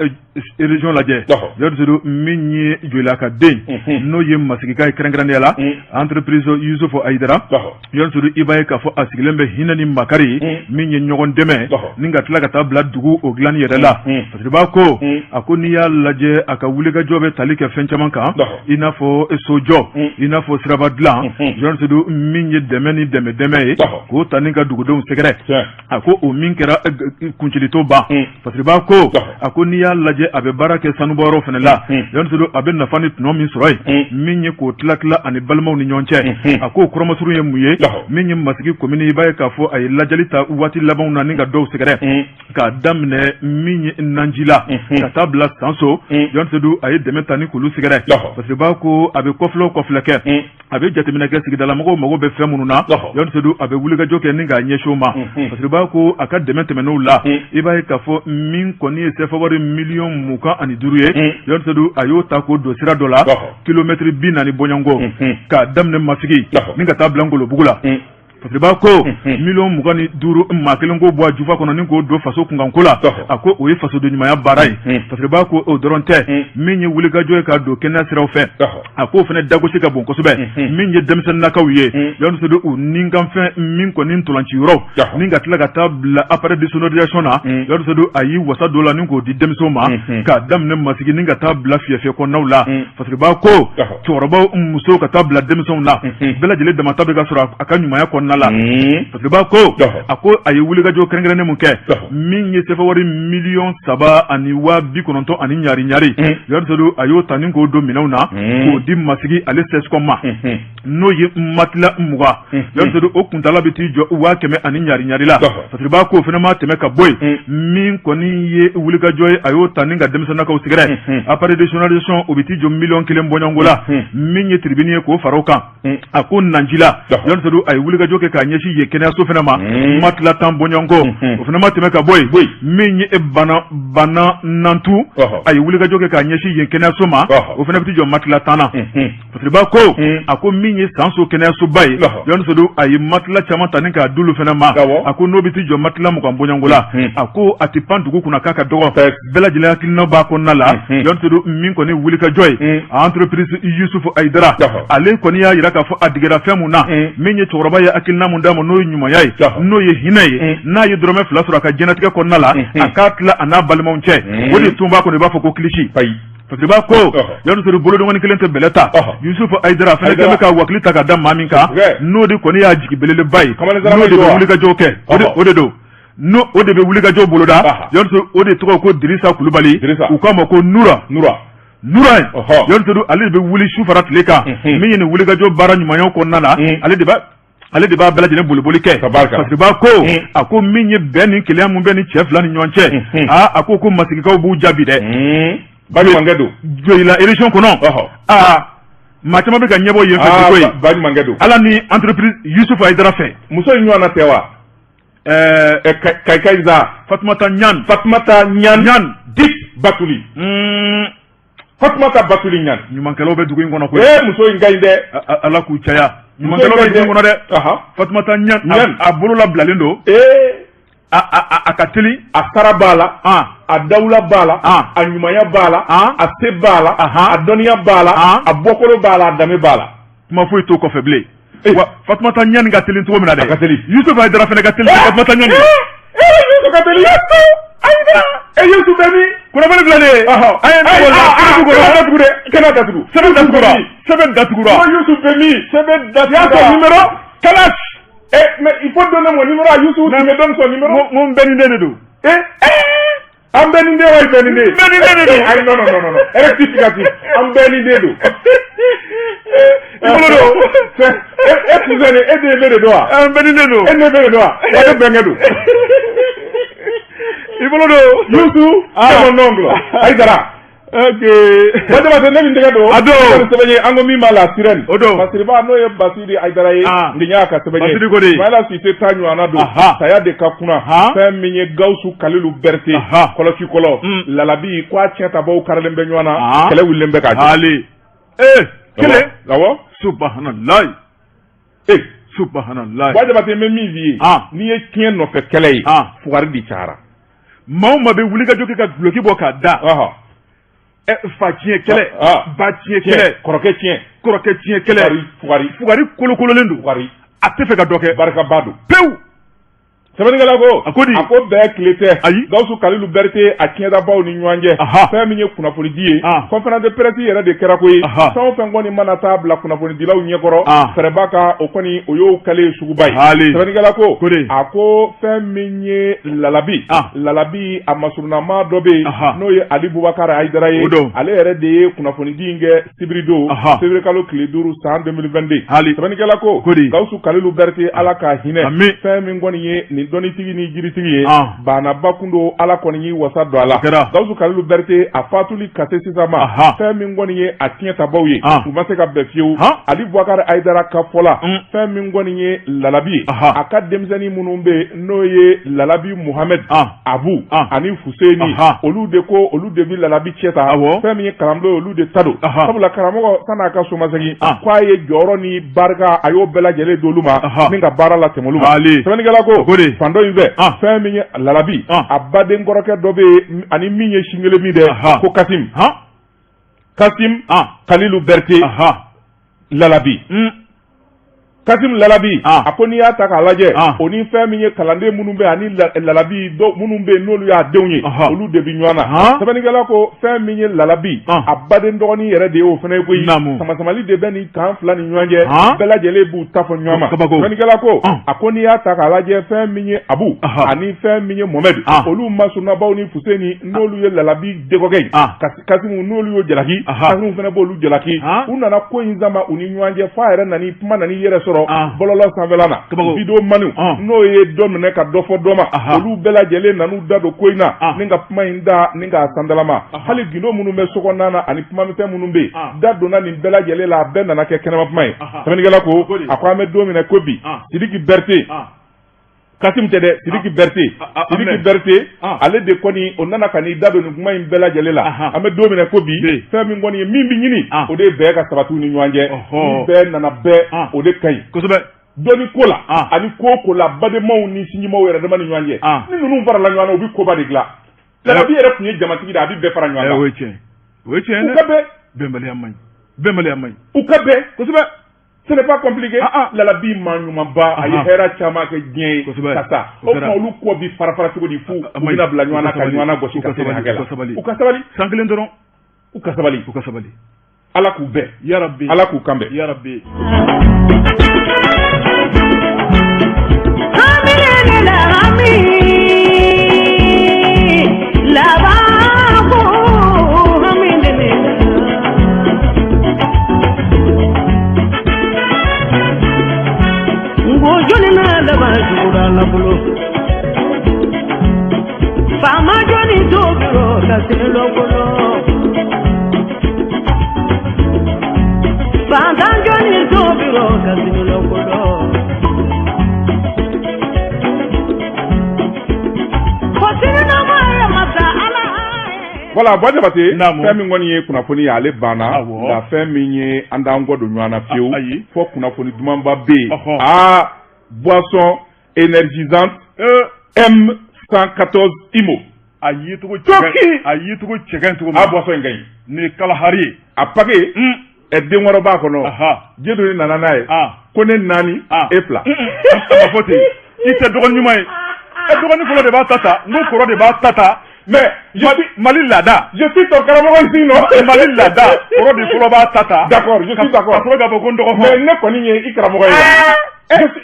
région lajɛ Jean Seydou min ye Joyila ka den n'o ye Masigika ye kɛrɛnkɛrɛnnenya la entreprise Yusufu Ayidara Jean Seydou i b'a ye k'a fɔ a sigilen bɛ hinɛ ni makari min ye ɲɔgɔn dɛmɛ ni ka tila ka taa bila dugu o dilanni yɛrɛ la Fasiriba ko a ko n'i y'a lajɛ a ka wulikajɔ bɛ tali kɛ fɛn caman kan i n'a fɔ sojɔ i n'a fɔ siraba dilan Jean Seydou min ye dɛmɛ ni dɛmɛ dɛmɛ ye k'o ta ni ka dugudenw sɛgɛrɛ a ko o min kɛra kuncili t'o ban Fasiriba ko a ko n'i y'a lajɛ a bɛ baara kɛ sanubɔyɔrɔ fana la Jean Seydou a bɛ nafa ni tɔnɔ min sɔrɔ yen min ye k'o tila tila ani balimaw ni ɲɔgɔn cɛ a k'o kɔrɔmasuru ye mun ye min ye Masigi komini i b'a ye k'a fɔ a ye lajɛli ta waati labanw na ni ka dɔw sɛgɛrɛ k'a daminɛ min ye Nanjila ka taa bila Sanso Jean Seydou a ye dɛmɛ ta ni k'olu sɛgɛrɛ Fasiriba ko a bɛ kɔfilɛ o kɔfilɛ kɛ a bɛ jateminɛ kɛ sigidalamɔgɔw mago bɛ fɛn minnu na Jean Seydou a bɛ wulikajɔ kɛ ni k'a ɲɛsin o ma Fasiriba ko a ka dɛmɛ tɛmɛnenw la i b'a ye k'a fɔ min kɔni ye sefa wari miliyɔn 25 ye Jean Seydou a y'o ta k'o don sira dɔ la kilomɛtiri 40 bɔɲɔgɔnko k'a daminɛ Masigi ni ka taa bila Ngolobugu la Fasiriba ko miliyɔn 25 maa kelen k'o bɔ a jufa kɔnɔ ni k'o don faso kunkanko la a ko o ye fasoden ɲumanya baara ye Fasiriba ko o dɔrɔn tɛ min ye wulikajɔ ye k'a don kɛnɛya siraw fɛ a k'o fana dagosi ka bon kosɛbɛ min ye denmisɛnninnakaw ye Jean Seydou u nikanfɛn min kɔni ntolanci yɔrɔ ni ka tila ka taa bila appareil de sonorisation na Jean Seydou a y'i wasa don la ni k'o di denmisɛnw ma k'a daminɛ Masigi ni ka taa bila fiyɛfiyɛ kɔnɔnaw la Fasiriba ko cɛkɔrɔbaw musow ka taa bila denmisɛnw na bɛɛ lajɛlen damata bɛ ka sɔrɔ a ka ɲumanya kɔnɔna la Fasiriba ko a ko a ye wulikajɔ kɛrɛnkɛrɛnnen mun kɛ min ye sefa wari miliyɔn 3 ani 90,000 ani ɲari ɲari Jean Seydou a y'o ta ni k'o don minɛnw na k'o di Masigi ale CSCOM ma n'o ye matelas 20 Jean Seydou o kuntaala bɛ t'i jɔ 100,000 ani ɲari ɲari la Fasiriba k'o fana ma tɛmɛ ka bɔ yen min kɔni ye wulikajɔ ye a y'o ta ni ka denmisɛnninnakaw sɛgɛrɛ appareil de sonorisation o bɛ t'i jɔ miliyɔn 1 bɔɲɔgɔnko la min ye tribune ye k'o fara o kan a ko Nanjila Jean Seydou a ye wulikajɔ kɛ k'a ɲɛsin yen kɛnɛyaso fana ma matelas 10 bɔɲɔgɔnko o fana ma tɛmɛ ka bɔ yen min ye bana nantu a ye wulikajɔ kɛ k'a ɲɛsin yen kɛnɛyaso ma o fana bɛ t'i jɔ matelas 10 na Fasiriba ko a ko min ye Sanso kɛnɛyasoba ye Jean Seydou a ye matelas caman ta ni k'a d'olu fana ma a ko n'o bɛ t'i jɔ matelas 20 bɔɲɔgɔnko la a ko a tɛ pan dugu kunna k'a ka dɔgɔ bɛɛ lajɛlen hakilina b'a kɔnɔna la Jean Seydou min kɔni wulikajɔ ye entreprise Yusufu Ayidara ale kɔni y'a jira k'a fɔ a digira fɛn mun na min ye cɛkɔrɔba ye hakilina mun d'a ma n'o ye ɲumanya ye n'o ye hinɛ ye n'a ye dɔrɔmɛ 2 sɔrɔ a ka diɲɛlatigɛ kɔnɔna la a k'a tila a n'a balimaw cɛ o de tun b'a kɔnɔ i b'a fɔ ko kilisi Fasiriba ko Jean Seydou bolodengɔnnin kelen tɛ bɛlɛ ta Yusufu Ayidara fana kɛlen bɛ ka wakili ta ka da maa min kan n'o de kɔni y'a jigi belebeleba ye n'o de bɛ wulikajɔ kɛ o de don n'o o de bɛ wulikajɔ boloda Jean Seydou o de tɔgɔ ko Dirisa Kulubali u k'a ma ko Nura Nura Jean Seydou ale de bɛ wuli su fara tile kan min ye nin wulikajɔ baara ɲumanyaw kɔnɔna la ale de b'a Ale de b'a bɛɛ lajɛlen boliboli kɛ. Fasiriba ko a ko min ye bɛn ni kelenya mun bɛ ni cɛ fila ni ɲɔgɔn cɛ, aa, a ko masigikaw b'u jaabi dɛ. Baɲumankɛ don. Joyila région kɔnɔ, aa, maa caman bɛ ka ɲɛbɔ yen fɛ koyi. Baɲumankɛ don. Ala ni entreprise Yusufu Hayidara fɛ. Muso in ɲɔgɔnna tɛ wa? Kayikayiza. Fatumata Ɲan. Fatumata Ɲan. Ɲan. Dit Batuli. Fatumata Batuli Ɲan. Ɲumankɛlaw bɛ dugu in kɔnɔ koyi. Ee, muso in ka ɲi dɛ. Ala k'u caya. Ɲumankɛlaw bɛ dugu in kɔnɔ dɛ. Fatumata Ɲan, a bolo labilalen don. Ee. A ka teli. A sara b'a la. A dawula b'a la. A ɲumanya b'a la. A se b'a la. A dɔnniya b'a la. A bɔkolo b'a la, a danbe b'a la. Kuma foyi t'o kɔfɛ bilen. Wa Fatumata Ɲani ka teli cogo min na dɛ. A ka teli. Yusufu Hayidara fana ka teli Fatumata Ɲani. Yusufu ka teli. Hayidara. E Yusufu bɛ min? Kunnafoni filɛ nin ye. An ye kɛnɛ datugu dɛ. Kɛnɛ datugu. Sɛbɛn datugura. Sɛbɛn datugura. Ko Yusufu bɛ min? Sɛbɛn datugura. I y'a sɔrɔ numéro? Kalash. Eh, mais il faut donner mon numéro à Youssouf, tu me donnes son numéro. N ko n bɛɛ ni den de don. Eh, an bɛɛ ni den wa i bɛɛ ni den? Bɛɛ ni den de don. Ayi, non, non, non, non, rectificatif, an bɛɛ ni den don. I bolo don. E cousin e den bɛ de don wa? An bɛɛ ni den don. E ne bɛ de don wa? Wa ne bɛnkɛ don. I bolo don. Youssou, c'est mon oncle. Aïdara. Ok. Bajabate, ne min tɛgɛ don. A don. Sɛbɛn ye an ko min b'a la sirène. O don. Fasiriba n'o ye Basidi Ayidara ye. Nin y'a ka sɛbɛn ye. Basidi ko de. Ismaila Sise ta ɲɔgɔnna don. Saya de ka kunna. Fɛn min ye Gawusu Kalilu Berete. Kɔlɔsi kɔlɔ. Lalabi ko a tiɲɛ tabaw karilen bɛ ɲɔgɔn na. Kɛlɛ wulilen bɛ k'a jɔ. Ali. Ee. Kelen. Awɔ. Subahanallahi. Ee. Subahanallahi. Bajabate, n bɛ min f'i ye. N'i ye tiɲɛ nɔfɛ kɛlɛ ye. Fugari de cayara. Maa o maa bɛ wuli ka jɔ kɛ ka duloki bɔ k'a da. Fa tiɲɛ kɛlɛ, ba tiɲɛ kɛlɛ, kɔrɔkɛ tiɲɛ, kɔrɔkɛ tiɲɛ kɛlɛ, fugari, fugari kolokololen don, fugari, a tɛ fɛ ka dɔ kɛ, barikaba don pewu. Sɛbɛnnikɛla ko, a ko di, a ko bɛɛ tile tɛ. Ayi. Gawusu Kalilu Berete, a tiɲɛdabaw ni ɲɔgɔn cɛ. Fɛn min ye kunnafonidi ye, conférence de presse yɛrɛ de kɛra koyi. Fɛn o fɛn kɔni mana taa bila kunnafonidilaw ɲɛkɔrɔ, fɛrɛba ka o kɔni o y'o kɛlen suguba ye. Sɛbɛnnikɛla ko, a ko fɛn min ye Lalabi, Lalabi a masurunama dɔ bɛ yen, n'o ye Ali Bubakari Ayidara ye. Ale yɛrɛ de ye kunnafonidi in kɛ sibiri don, février kalo tile 5 san 2022. Sɛbɛnnikɛla ko, Gawusu Kalilu Berete, Ala ka hinɛ, fɛn min kɔni ye nin dɔnnitigi ni jiritigi ye, banaba kun don, Ala kɔni y'i wasa don a la. Gawusu Kalilu Berete a fatuli ka se sisan ma, fɛn min kɔni ye a tiɲɛtabaw ye, u ma se ka bɛn fiyewu. Ali Bubakari Ayidara ka fɔ la, fɛn min kɔni ye Lalabi ye, a ka denmisɛnnin minnu bɛ yen, n'o ye Lalabi Muhamɛd Abu ani Fuseni, olu de ko olu de bɛ Lalabi cɛ ta. Fɛn min ye kalanbulon ye, olu de ta don, sabula karamɔgɔ san'a ka somasegin k'a ye jɔyɔrɔ ni barika, a y'o bɛɛ lajɛlen d'olu ma ni ka baara latɛmɛ olu ma. Sɛbɛnnikɛla ko, fan dɔ in fɛ, fɛn min ye Lalabi a baden kɔrɔkɛ dɔ bɛ yen ani min ye sin kelen min dɛ, ko Kasim, Kasim Kalilu Berete Lalabi. Kasim Lalabi, a ko n'i y'a ta k'a lajɛ, o ni fɛn min ye kalanden minnu bɛ ani Lalabi minnu bɛ yen n'olu y'a denw ye, olu de bɛ ɲɔgɔn na. Sɛbɛnnikɛla ko, fɛn min ye Lalabi a baden dɔgɔnin yɛrɛ de ye o fana ye koyi. Samasamali de bɛ nin kan fila ni ɲɔgɔn cɛ, bɛɛ lajɛlen b'u ta fɔ ɲɔgɔn ma. Sɛbɛnnikɛla ko, a ko n'i y'a ta k'a lajɛ, fɛn min ye Abu ani fɛn min ye Mohamɛdi, olu masurunnabaw ni Fuseni, n'olu ye Lalabi dɔgɔkɛ ye, Kasimu, n'olu y'o jalaki, Kasimu fana b'olu jalaki. U nana ko in sama u ni ɲɔgɔn cɛ f'a yɛrɛ nana kuma nana i yɛrɛ sɔrɔ bɔlɔlɔ sanfɛla na. Video maniw, n'o ye dɔ minɛ ka dɔ fɔ dɔ ma, olu bɛɛ lajɛlen nan'u da don ko in na ni ka kuma in da ni k'a sandalama. Hali gindo minnu bɛ sokɔnɔna na ani kumamisɛn minnu bɛ yen, da donna nin bɛɛ lajɛlen la, a bɛɛ nana kɛ kɛnɛma kuma ye. Sɛbɛnnikɛla ko, a ko an bɛ don min na ko bi, Sidiki Berete, Kasim tɛ dɛ, Sidiki Berete, Sidiki Berete, ale de kɔni o nana ka n'i da don nin kuma in bɛɛ lajɛlen la. An bɛ don min na ko bi, fɛn min kɔni ye min bɛ ɲini, o de ye bɛn ka sabati u ni ɲɔgɔn cɛ. Ni bɛn nana bɛɛ, o de ka ɲi kosɛbɛ. Dɔnni ko la ani ko ko la, badenmaw ni sinjimaw yɛrɛ dama ni ɲɔgɔn cɛ, ni ninnu farala ɲɔgɔn na, u bɛ koba de dilan. Lalabi yɛrɛ tun ye jamatigi de ye, a bɛ bɛɛ fara ɲɔgɔn kan. O ye tiɲɛ, o ye tiɲɛ. U ka bɛn. Bɛnbaliya man ɲi, bɛnbaliya man ɲi. U ka bɛn kosɛbɛ. Ce n'est pas compliqué. Lalabi maa ɲumanba, a ye hɛrɛ caman kɛ diɲɛ ye ka taa. O tuma olu kɔ bi fara fara cogo di f'u u bɛna bila ɲɔgɔn na ka ɲɔgɔn na gosi ka se nin hakɛ la? U ka sabali. San kelen dɔrɔn. U ka sabali. U ka sabali. Ala k'u bɛn. Yarabi. Ala k'u kan bɛn. Yarabi. Voilà, Buwa Jabate, Naamu. fɛn min kɔni ye kunnafoni ye, ale banna. Awɔ. Nka fɛn min ye, an t'an kɔ don ɲɔgɔn na fiyewu Ayi. fɔ kunnafoni dumanba bɛ yen. Aa, boisson énergisante M114 Imo. A ye cogo Toki. A ye cogo cɛ ka ɲi cogo min. A boisson in ka ɲi. Nin ye Kalahari ye. A paquet ɛ, den wɔɔrɔ b'a kɔnɔ. Jedoni de nana n'a ye. Ko ne naani, e fila. A ma fɔ ten, i tɛ dɔgɔnin ɲuman ye. E dɔgɔnin fɔlɔ de b'a ta ta, n ko kɔrɔ de b'a ta ta. Mais Mali laada. Je suis ton karamɔgɔ ici, non? Mali laada, kɔrɔ de fɔlɔ b'a ta ta. D'accord, je suis d'accord. Ka sɔrɔ k'a fɔ ko n dɔgɔ. Mais ne kɔni ye i karamɔgɔ ye.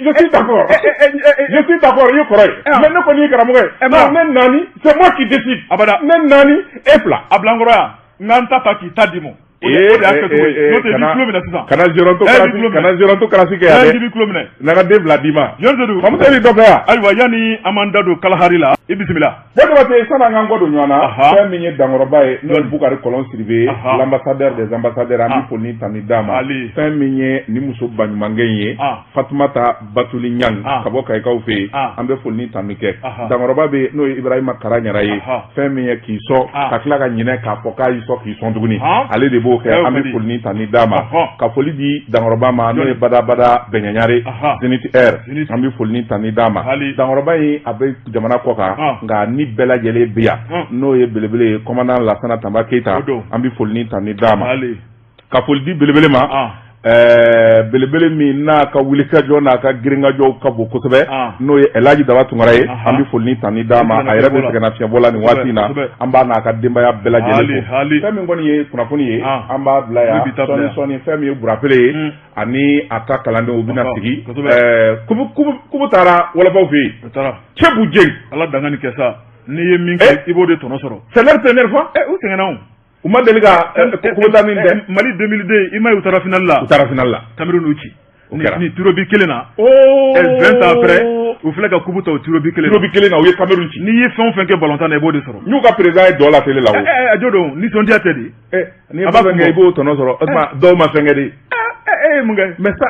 Je suis d'accord. Je suis d'accord, i ye kɔrɔ ye. Mais ne kɔni ye karamɔgɔ ye. Non, ne naani, c'est moi qui décide. Abada. Ne naani, e fila. A bila n kɔrɔ yan, n ka n ta ta k'i ta d'i ma. O de y'a kɛcogo ye. N'o tɛ, i b'i tulo minɛ sisan. Kana géronto classe, kana géronto classe kɛ yan dɛ. I b'i tulo minɛ. Na ka den fila d'i ma. Jean Seydou. Mamuso bɛ dɔ fɛ yan. Ayiwa, yanni an b'an da don Kalahari la, i bisimila. Buwa Jabate, sanni an k'an kɔ don ɲɔgɔn na, fɛn min ye dankɔrɔba ye, n'o ye Bukari Kɔlɔn Sidibe ye, l'ambassadeur des ambassadeurs, an bɛ foli ni tanuni d'a ma. Fɛn min ye ni muso baɲumankɛ in ye, Fatumata Batuli Ɲang, ka bɔ Kayikaw fɛ yen, an bɛ foli ni tanuni kɛ. Dankɔrɔba bɛ yen, n'o ye Ibrahima Kara Ɲara ye, fɛn min ye k'i sɔn ka tila ka ɲinɛ k'a fɔ k'a y'i sɔn k'i sɔn tuguni, ale de b'o kɛ. An bɛ foli ni tanuni d'a ma. Ka foli di dankɔrɔba ma, n'o ye Badabada Bɛɲɛɲare, Zenith Air, an bɛ foli ni tanuni d'a ma. Dankɔrɔba in, a bɛ jamana kɔ kan, nka ni bɛɛ lajɛlen bɛ yan, n'o ye belebele ye, commandant Lasana Tanba Keyita, an bɛ foli ni tanuni d'a ma. Ka foli di belebele ma, belebele min n'a ka wulikajɔ n'a ka girinkajɔw ka bon kosɛbɛ, n'o ye Elhaji Daba Tunkara ye, an bɛ foli ni tanuni d'a ma. A yɛrɛ bɛ sɛgɛnnafiɲɛbɔ la nin waati in na, an b'a n'a ka denbaya bɛɛ lajɛlen fo. Fɛn min kɔni ye kunnafoni ye, an b'a bila yan. Sɔɔni sɔɔni, fɛn min ye Burapele ye ani a ka kalandenw, u bɛna sigi. Kubu taara wɔlɔfɔw fɛ yen, Cɛbu Jeng. Ala danga nin kɛ sa, n'i ye min kɛ, i b'o de tɔnɔ sɔrɔ. C'est leur première fois. U sɛgɛnna o. U ma deli ka kubu ta min tɛ. Mali 2002, i ma ye u taara finale la. U taara finale la. Cameroun y'u ci. O kɛra. Ni tirs au but kelen na. 20 ans après, u filɛ ka kubu ta o tirs au but kelen na. Tirs au but kelen na, u ye Cameroun ci. N'i ye fɛn o fɛn kɛ balontan na, i b'o de sɔrɔ. N y'u ka président ye dɔ la télé la o. A jo don, nisɔndiya tɛ de. N'i ye fɛn kɛ, i b'o tɔnɔ sɔrɔ. O tuma dɔw ma fɛn kɛ de. E ye mun kɛ? Mais ça,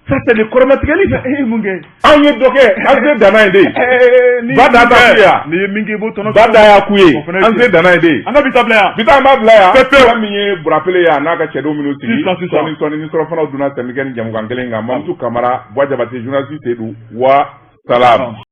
ça c'est le kɔrɔmatigɛli. E ye mun kɛ? Anw ye dɔ kɛ, an se danna yen de. Ba da t'a ku yan. N'i ye min kɛ, i b'o tɔnɔ sɔrɔ. Ba da y'a ku ye, an se danna yen de. An ka bi ta bila yan. Bi ta an b'a bila yan. Pepewu. Fɛn min ye Burapele ye, a n'a ka cɛdenw minnu sigi. Sisan sisan. Sɔɔni sɔɔni ni surɔfanaw dunna, tɛmɛ kɛ ni jamukan kelen kan. Mamutu Kamara, Buwa Jabate, journaliste Seydou, wa salam.